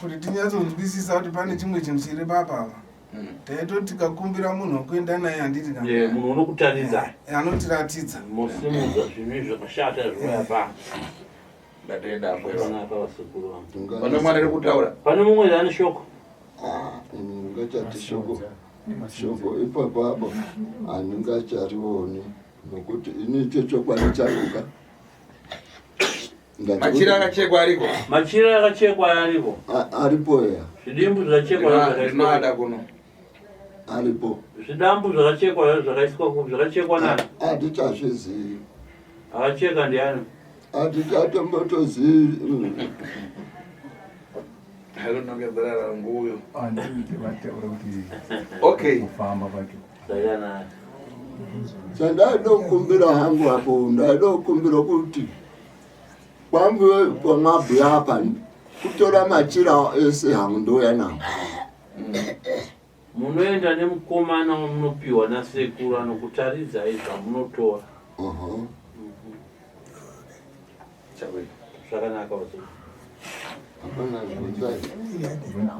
Speaker 9: kuti tinyatsonzwisisa kuti pane chimwe chinhu chiri papa apa. Taitoti tikakumbira munhu wekuenda naye handiti ka?
Speaker 4: Eh, munhu unokutaridza.
Speaker 9: Eh, anotiratidza.
Speaker 4: Mosimudza zvinhu izvi zvakashata zvoya pano.
Speaker 3: Ndatenda apo.
Speaker 4: Zvakanaka vasekuru vangu.
Speaker 3: Pane mwana ari kutaura.
Speaker 4: Pane mumwe here ane shoko?
Speaker 10: Ah, ini ndingachati shoko shoko ipapo apo handingacharioni nokuti ini icho chokwadi changu ka
Speaker 3: Machira akachekwa ariko.
Speaker 4: Machira akachekwa ariko.
Speaker 10: Aripo ya.
Speaker 4: Zvidimbu zvachekwa
Speaker 3: zvinoada kuno.
Speaker 10: Aripo.
Speaker 4: Zvidambu zvakachekwa zvakaiswa ku zvakachekwa nani?
Speaker 10: Handichazvizivi.
Speaker 4: Akacheka ndiani?
Speaker 10: Handichatombotozivi.
Speaker 3: Anonongedzera rangu uyo.
Speaker 5: Handiti vataura kuti
Speaker 3: Okay.
Speaker 5: kufamba kwacho.
Speaker 4: Zvakanaka.
Speaker 10: Chandaida kukumbira hangu apo ndaida kukumbira kuti kwambuye kwamabhuya apa kutora machira ese hangu ndouya nawo.
Speaker 4: Munoenda nemukomana wamunopiwa nasekuru anokutaridzai zvamunotora. Zvakanaka vazukuru.
Speaker 10: Hapana bvunzai.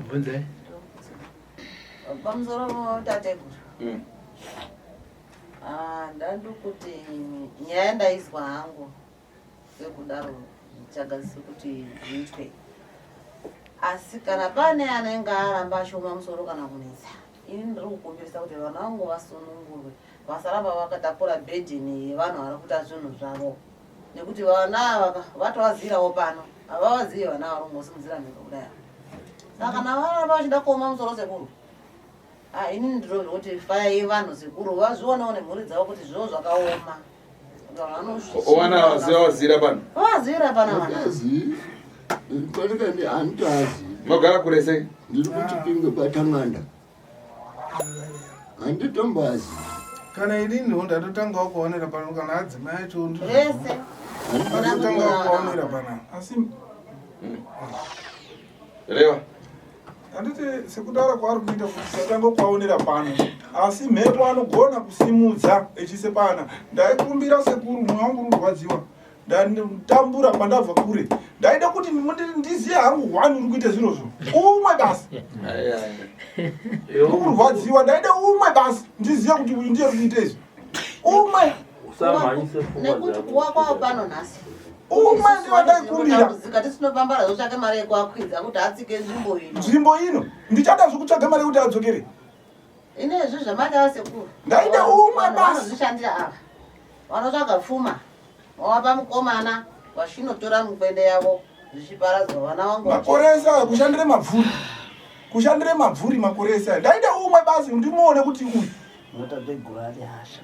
Speaker 6: Bvunzai.
Speaker 1: Pamusoro tateguru. Ah, ndandokuti nyaya ndaizwa hangu sekudaro ndichagadzise kuti zviitwe asi kana pane anenge aramba achioma musoro kana kunetsa ini ndiri kukumbirisa kuti vana vangu vasunungurwe vasaramba vakatakura bhedheni yevanhu vari kuita zvinhu zvavo nekuti vana ava vatovazirawo pano havavazivi vana vari kungosimudzira mhiko kudai saka kana varamba vachida kuoma musoro sekuru ah, ini ndinozva kuti fayai vanhu sekuru vazvionewo nemhuri dzavo kuti zvoo zvakaoma
Speaker 3: Owana waziva wazira pano.
Speaker 1: Wazira pano vana.
Speaker 10: Handizivi. Panenge ndi handitoazivi.
Speaker 3: Mogara kure sei?
Speaker 10: Ndiri kuchipinge kwaTanganda. Handitomboazivi.
Speaker 9: Kana ininiwo ndatotangawo kuonera pano kana adzimai acho
Speaker 1: Vese.
Speaker 9: ndatotangawo kuonera panapa asi
Speaker 3: Rewa.
Speaker 9: Handiti sekutaura kwaari kuita kuti satanga kuaonera pano asi mhepo anogona kusimudza echise pana ndaikumbira sekuru mwoyo wangu uri kurwadziwa ndatambura pandabva kure ndaida kuti ndizive hangu one uri kuita zvirozvo umwe basi uri kurwadziwa ndaida umwe basi ndizive kuti uyu ndiye uri kuita izvi umwe
Speaker 4: Usamhanyise pfungwa
Speaker 1: Nekuti
Speaker 4: dzako.
Speaker 1: kuwa kwavo pano nhasi.
Speaker 9: Umwe ndiwo ndaikumbira.
Speaker 1: Tambudzika tisinopambara zotsvake mari yekuakwidza kuti atsike nzvimbo ino.
Speaker 9: Nzvimbo ino ndichada zvekutsvaga mari yekuti adzokere.
Speaker 1: Ine izvi zvamati sekuru.
Speaker 9: Ndaida umwe
Speaker 1: Vanhu
Speaker 9: basi.
Speaker 1: Vanozvishandira ava. Vanotsvaga pfuma. Vawapa mukomana vachinotora mikwende yavo zvichiparadzwa vana vangu.
Speaker 9: Makore ese aya kushandire mabvuri. Kushandire mabvuri makore ese aya. Ndaida umwe basi ndimuone kuti uyu.
Speaker 11: Matateguru ane hasha.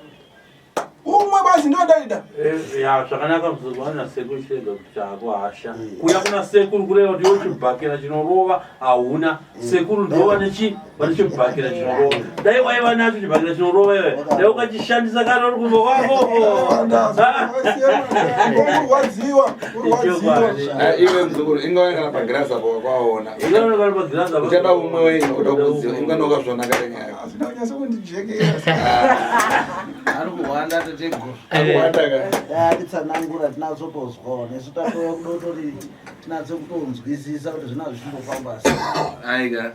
Speaker 9: Umwe basi ndiwo ndaida.
Speaker 4: Eh, ya zvakanaka muzukuru na sekuru chirega kuti chako hasha kuya kuna sekuru kureva kuti iwe chibhakera chinorova hauna sekuru ndo vane chi vane chibhakera chinorova dai waiva nacho chibhakera chinorova iwe dai ukachishandisa kana uri kumba kwako
Speaker 9: Kurwadziwa, kurwadziwa.
Speaker 3: Eh, iwe muzukuru ingava kana pagirazi apo wakwaona.
Speaker 4: Ingava kana pagirazi apo.
Speaker 3: Uchada umwe wenyu uda kuziva ingana ukazviona kare nyaya.
Speaker 9: Hazvina kunyatso kundijekera.
Speaker 11: Ari kuhwanda tateguru.
Speaker 3: Ari kuhwanda ka?
Speaker 11: Atitsanangura tinatsotozwawo nesu tatouya kudotori tinatse kutonzwisisa kuti zvina zvichimbofamba sei.
Speaker 3: Aika.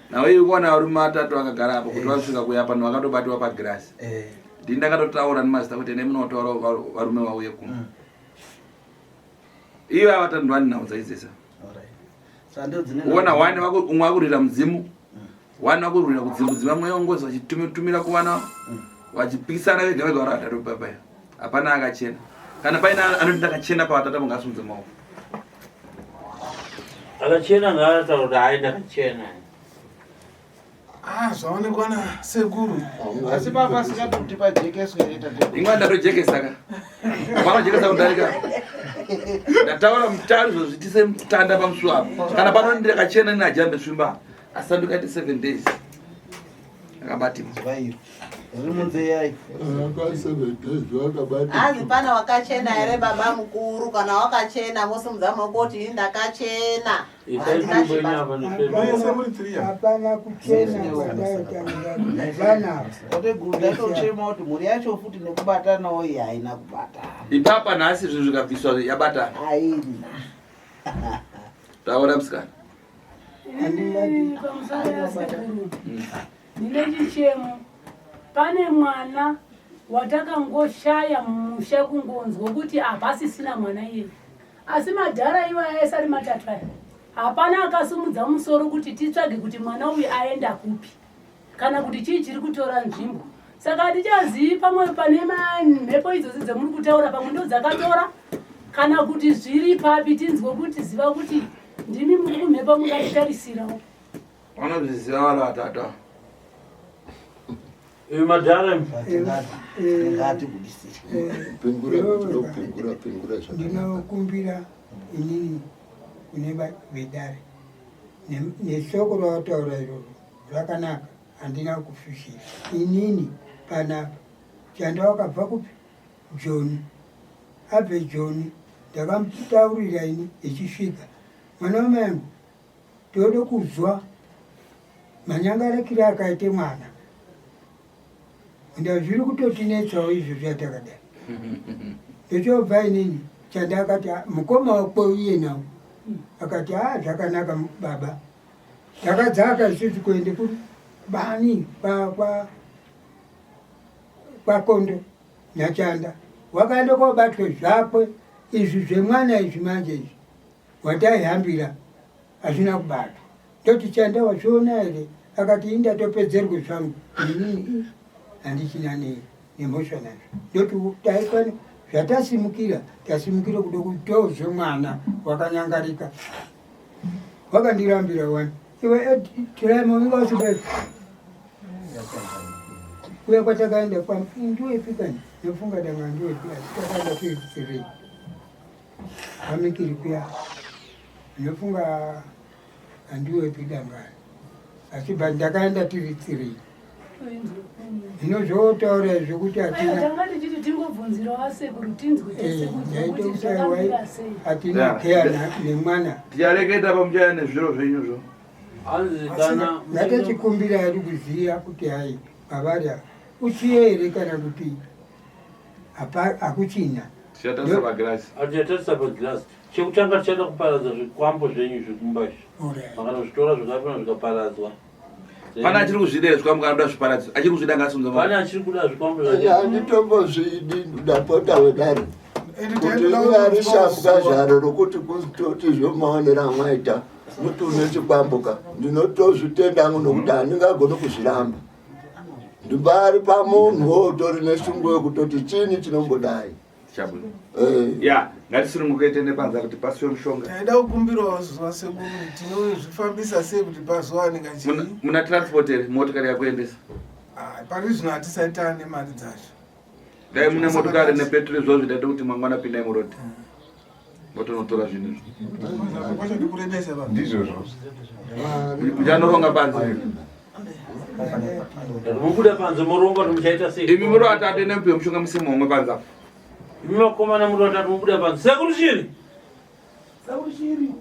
Speaker 3: Nawe iri kuona varume vatatu vakagara apo kuti vasvika kuya pano vakatobatiwa pagirazi. Ndini ndakatotaura nemazita kuti endai munotaura varume vauye kuno. Ivo ava vatatu ndovane nhau dzaidzisa.
Speaker 11: Sando dzine
Speaker 3: Uona one wako umwe akurwira mudzimu. One akurwira kudzimu dzima mweya wengozi vachitumira kuvana vachipikisana vega vega vari vatatu papa. Hapana akachena. Kana paine anoti ndakachena pavatatu apo ngaasimudze maoko.
Speaker 4: Akachena ngaataura kuti hai ndakachena.
Speaker 9: Ah, zvaonekwa nasekuru.
Speaker 11: Asi papa asingati kuti pajekeswe here tateguru.
Speaker 3: Ingwa ndatojekesa ka. Hapana jekesa kudarika. Ndataura mutari zvozvitise mutanda pamusuwo apo. Kana pano ndakachena najambe svimba. Asanduka ite 7 days. Akabatika.
Speaker 11: Riri munzeyai.
Speaker 1: Hanzi pane wakachena here baba mukuru? Kana wakachena mosimudza maoko kuti ini ndakachena.
Speaker 7: Hapana kuchena kwataita
Speaker 11: Tateguru ndatochema kuti mhuri yacho futi nekubatanawo iyi haina kubatana.
Speaker 3: Ipapa nhasi zvinhu zvikabviswa yabatana.
Speaker 11: Haina.
Speaker 3: Taura musikana.
Speaker 8: Inini pamusoro yasekuru ndine chichemo. Pane mwana watakangoshaya mumusha kungonzwa kuti hapasisina mwana iyeye, asi madhara iwaya ese ari matatu aya hapana akasimudza musoro kuti titsvage kuti mwana uyu aenda kupi kana kuti chii chiri kutora nzvimbo. Saka hatichazivi, pamwe pane mhepo idzodzi dzemuri kutaura, pamwe ndo dzakatora kana kuti zviri papi, tinzwe kuti ziva kuti ndimi muri kumhepo mungatitarisirawo.
Speaker 3: Vanozviziva vari vatatu ava.
Speaker 4: Ivi madhara
Speaker 11: Ngatibudisire.
Speaker 10: Pingura, pingura, pingura zvakanaka.
Speaker 7: Ndinokumbira inini kune vedare neshoko rawataura iroro rakanaka, handina kufishira inini panapa. Chanda wakabva kupi? Joni. Abve Joni, ndakamutaurira ini echisvika, mwana wamai angu, tode kuzwa manyangarekire akaite mwana nda zviri kutotinetsawo izvo zvatakadai. Ndochobva inini chanda akati, "Ah, mukoma wako iye nawo akati, a zvakanaka baba." Takadzaka isusu kuende kubani kwakondo naChanda wakaenda kobatwe zvakwe izvi zvemwana izvi manje izvi wataihambira hazvina kubatwa. Ndoti, Chanda, wazviona here? Akati, ini ndatopedzerwe zvangu, inini handichina nemhosva nazvo. Ndoti taipano zvatasimukira, tasimukira kuda kutozve mwana wakanyangarika. Wakandirambira wani iwe tiraimo inga usibe kuya kwatakaenda kwa ndiwepikani ndofunga danga ndiwepi, asi takaenda kuiri pamikiri kuya, ndinofunga handiwepi dangani, asi but ndakaenda tiri three. Hino zvotaura zvekuti hatina
Speaker 8: Tanga tichiti tingobvunzirawo asekuru tinzwe tese kuti
Speaker 7: ndaita
Speaker 8: kuti
Speaker 7: kuti
Speaker 8: zvakamira sei.
Speaker 7: Hatina keya nemwana.
Speaker 3: Tichareketa pamuchaya nezviro zvenyuzvo.
Speaker 4: Hanzi kana
Speaker 7: Ngatachikumbira ari kuziya kuti hai mavari ava uchiye here kana kuti hakuchina.
Speaker 3: Tichatarisa pagirasi.
Speaker 4: Tichatarisa pagirasi. Chekutanga tichada kuparadza zvikwambo zvenyu zvekumba izvi. Makanozvitora zvikapona zvikaparadzwa.
Speaker 3: Pane achiri kuzvida here zvikwambo kana kuda zviparadzo? Achiri kuzvida ngaasumudza maoko.
Speaker 4: Pane achiri kuda zvikwambo zvake.
Speaker 10: Handitombozvidi, ndapota wedare, kuti rivari shambwa zvaro rokuti kutoti zvomaonero amwaita muti une chikwambuka, ndinotozvitenda hangu nokuti handingagoni kuzviramba. Ndimbari pamunhu wotori neshungu yekutoti chini chinombodai.
Speaker 3: Tichabuda. Ya, ngatisununguke tiende panze kuti pasiwe mushonga.
Speaker 9: Taida kukumbirawo zuva sekuru, tinozvifambisa sei kuti pazowanika chii?
Speaker 3: Muna transport here, motokari yakuendesa?
Speaker 9: Ah, pari zvino hatisati taane mari dzacho.
Speaker 3: Dai mune motokari nepetro izvozvo ndaita kuti mangwana pindai muroad. Motonotora zvinhu izvi.
Speaker 9: Kwacho ndikurebesa baba.
Speaker 5: Ndizvozvo.
Speaker 3: Muchanoronga panze.
Speaker 4: Mubuda panze moronga kuti muchaita sei.
Speaker 3: Imi muri vatatu ende mupiwe mushonga musimo homwe panze apo.
Speaker 4: Imi vakomana muri vatatu mubuda panze. Sekuru Shiri.
Speaker 9: Shiri.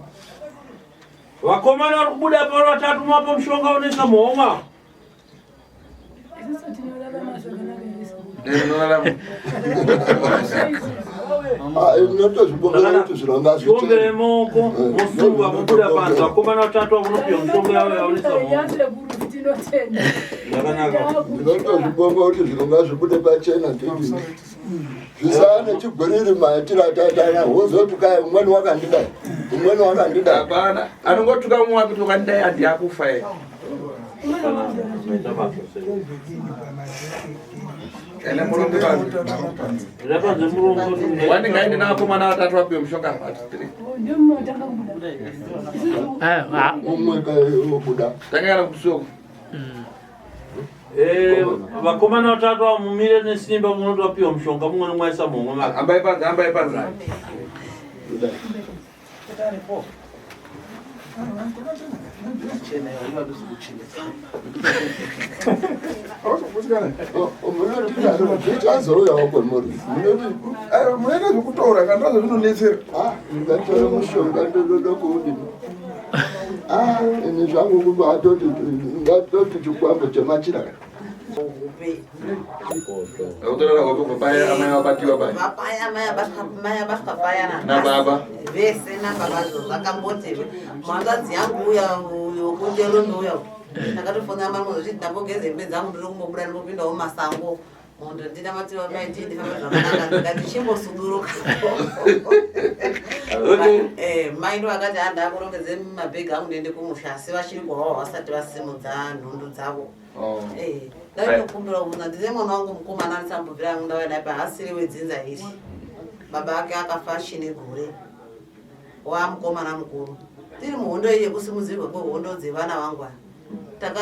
Speaker 4: Vakomana vari kubuda pari vatatu mapa mushonga unoisa muhomwe apo.
Speaker 8: Isusu tinorarama zvakanaka here sekuru?
Speaker 3: Munorarama.
Speaker 10: Ndinotozvibongera kuti zviro
Speaker 4: Chiombere maoko mosungwa mobuda panze. Vakomana vatatu avo munopiwa mushonga yavo yaunoisa muhomwe.
Speaker 8: Yasekuru tinotenda.
Speaker 4: Zvakanaka.
Speaker 10: Ndinotozvibonga kuti zviro ngazvibude pachena, tidini zvisava nechigwiriri maitiro ataitana wozotuka umweni wakandidai, umweni wakandidai.
Speaker 3: Hapana. Anongotuka umwe wake kuti wakandidai handi akufa here. Ende muronge panze.
Speaker 4: Enda panze murongo kuti
Speaker 3: Wani ngaende navakomana vatatu vapiwe mushonga vatatu three.
Speaker 8: Ndimotanga kubuda.
Speaker 10: Umwe kaobuda.
Speaker 3: Tanga kana kusuko.
Speaker 4: Vakomana vatatu avo mumire nesimba munoti vapiwa mushonga mumwe nomwe aisa muhomwe make.
Speaker 3: Ambai panze, ambai panze.
Speaker 10: Kudai. Zvichazouyawo kwemuri.
Speaker 9: Munoita zvekutora kana ndazvo zvinonetsera.
Speaker 10: Ndingatora mushonga ndododa kuudini. Ah, ini zvangu kubatoti ngatoti chikwambo chemachira.
Speaker 3: Akutorara hope kubva paya amai vabatiwa paya.
Speaker 1: Vapaya mai abatwa mai abatwa paya na
Speaker 3: Nababa.
Speaker 1: Vese nababa zvo zvakamboti mhanzvadzi yangu uya uyo kunjerume uya. Ndakatofonera mai muzoti ndambogeza hembe dzangu ndiri kumbobuda ndimbopindawo mumasango. Munhu ndinamatira mai ndii ndifambe zvakanaka ndikati chimbosuduruka. Eh, mai ndo vakati handa kurongedze mabhegi angu ndiende kumusha asi vachiri kuwawa vasati vasimudza nhundu dzavo.
Speaker 3: Oh.
Speaker 1: Eh, ndaitokumbira kubvunza ndine mwana wangu mukomana andisambobvira yangu ndauya naye paasiri wedzinza iri baba ake akafa achine gore wamukomana mukuru tiri muhondo iyi yekusimudzirwa kwehondo dzevana vangu ava taka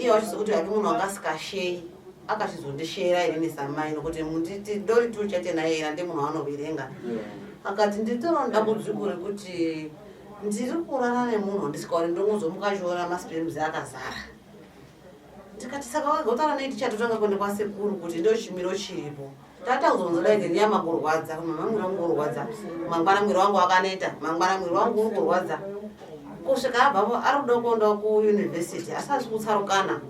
Speaker 1: iye wacho sekuti hake munhu wanga asikashei akachizondishera inini samai nokuti munditi dori tu chete naye ena ndi munhu anoverenga akati nditoriwo dambudziko rekuti ndiri kurara nemunhu wandisikaoni ndongozomuka achiona masperms akazara Tikati saka wakagotaura nei tichatotanga kuenda kwasekuru kuti ndo chimiro chiripo. Tata kuzonzi dai ngenyama kurwadza, mama mwiri wangu urwadza. Mangwana mwiri wangu wakaneta, mangwana mwiri wangu uri kurwadza. Kusvika abvapo ari kuda kuenda kuuniversity asi asi kutsarukana.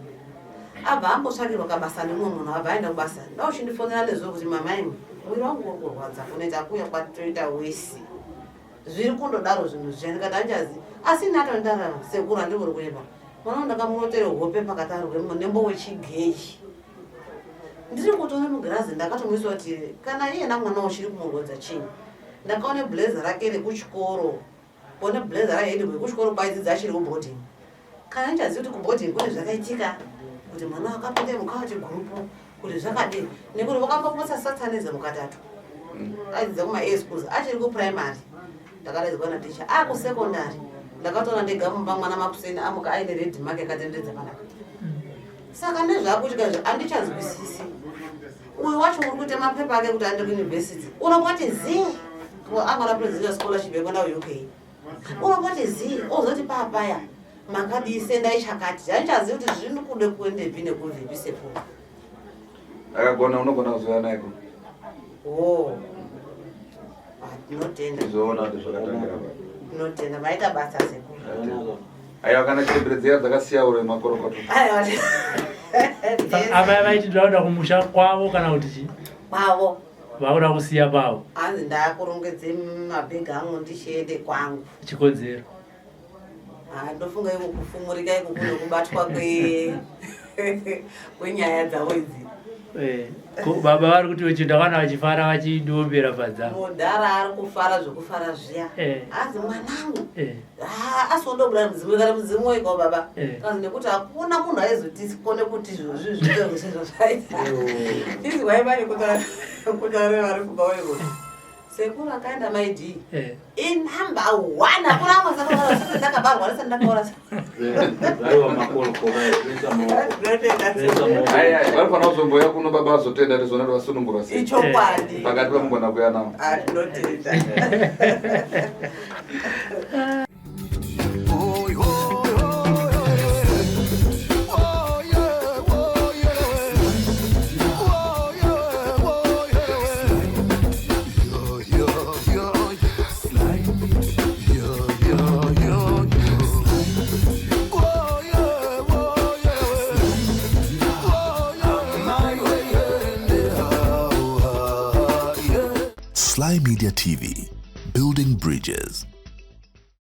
Speaker 1: Abva ambotsvakirwa kabasa nemumwe munhu abva aenda kubasa. Ndauchindifonera nezuro kuti mama imwe mwiri wangu uri kurwadza kuneta kuya kwatoita wesi. Zviri kundodaro zvinhu zviya ndikati hanjazi asi ini atondarara sekuru handingori kuyepa. Mwana ndakamurotera hope pakati arwe munembo wechigeyi. Ndiri kutoona mugirazi ndakatomuisa kuti kana iye namwana uchiri kumurwadza chii. Ndakaona blazer rake rekuchikoro. Kuona blazer raHedway rekuchikoro kwaidzidza achiri kuboarding. Kana ndichaziva kuti kuboarding kune zvakaitika kuti mwana akapinda mukati group kuti zvakadii nekuti vakambopotsa satanism katatu. Aidzidza kuma A schools achiri kuprimary. Ndakadaidzwa naticha akusecondary ndakatoona ndega mumba mwana makuseni amuka aine red mark yakatenderedza panapa saka nezvakuitika izvi handichanzwisisi uyu wacho uri kuita mapepa ake kuti aende kuuniversity unongoti zii angona presidential scholarship yekuenda kuuk unongoti zii ozoti papaya makadii sendai chakati handichazivi kuti zviri kude kuendepi nekubvepi sekuru
Speaker 3: Akagona unogona kuzouya naye kuno.
Speaker 1: Oh. Ah, tinotenda.
Speaker 3: Tizoona kuti zvakatangira pa.
Speaker 1: Tinotenda maita basa sekuru.
Speaker 3: Aiwa kana chembere dziya dzakasiya ure makorokoto.
Speaker 1: Aiwa.
Speaker 6: Amai vaiti ndinoda kumusha kwavo kana kuti chii?
Speaker 1: Kwavo.
Speaker 6: Vakuda kusiya pavo.
Speaker 1: Hanzi ndakurongedze mabhegi angu ndichiende kwangu.
Speaker 6: Chikonzero.
Speaker 1: Ah, ndofunga iko kufumurika iko kune kubatwa kwe kwenyaya dzavo idzi.
Speaker 6: Eh, baba vari kuti vachienda vana vachifara vachidiombera padza.
Speaker 1: Mudhara ari kufara zvekufara zviya.
Speaker 6: Eh.
Speaker 1: Hanzi mwanangu.
Speaker 6: Eh.
Speaker 1: Ah, asi wondobuda mudzimu kana mudzimu wega baba.
Speaker 6: Eh.
Speaker 1: Kanzi nekuti hakuna munhu aizotikone kuti izvozvi zviite zvezvo zvaita. Izwai vane kutaura kutaura vari kumba wego. Sekuru akaenda mai D.
Speaker 6: Eh.
Speaker 1: Inumber one hakuna amwe sekuru vakati ndakabarwa ndisati ndakaora.
Speaker 4: Aiwa makorokoro ayo, maoko.
Speaker 3: Ai ai vanofanira kuzombouya kuno baba vazotenda tizoona kuti vasunungurwa sei.
Speaker 1: Ichokwadi.
Speaker 3: Pakati pamugona kuuya navo.
Speaker 1: Ah, tinotenda.
Speaker 12: Sly Media TV, building bridges.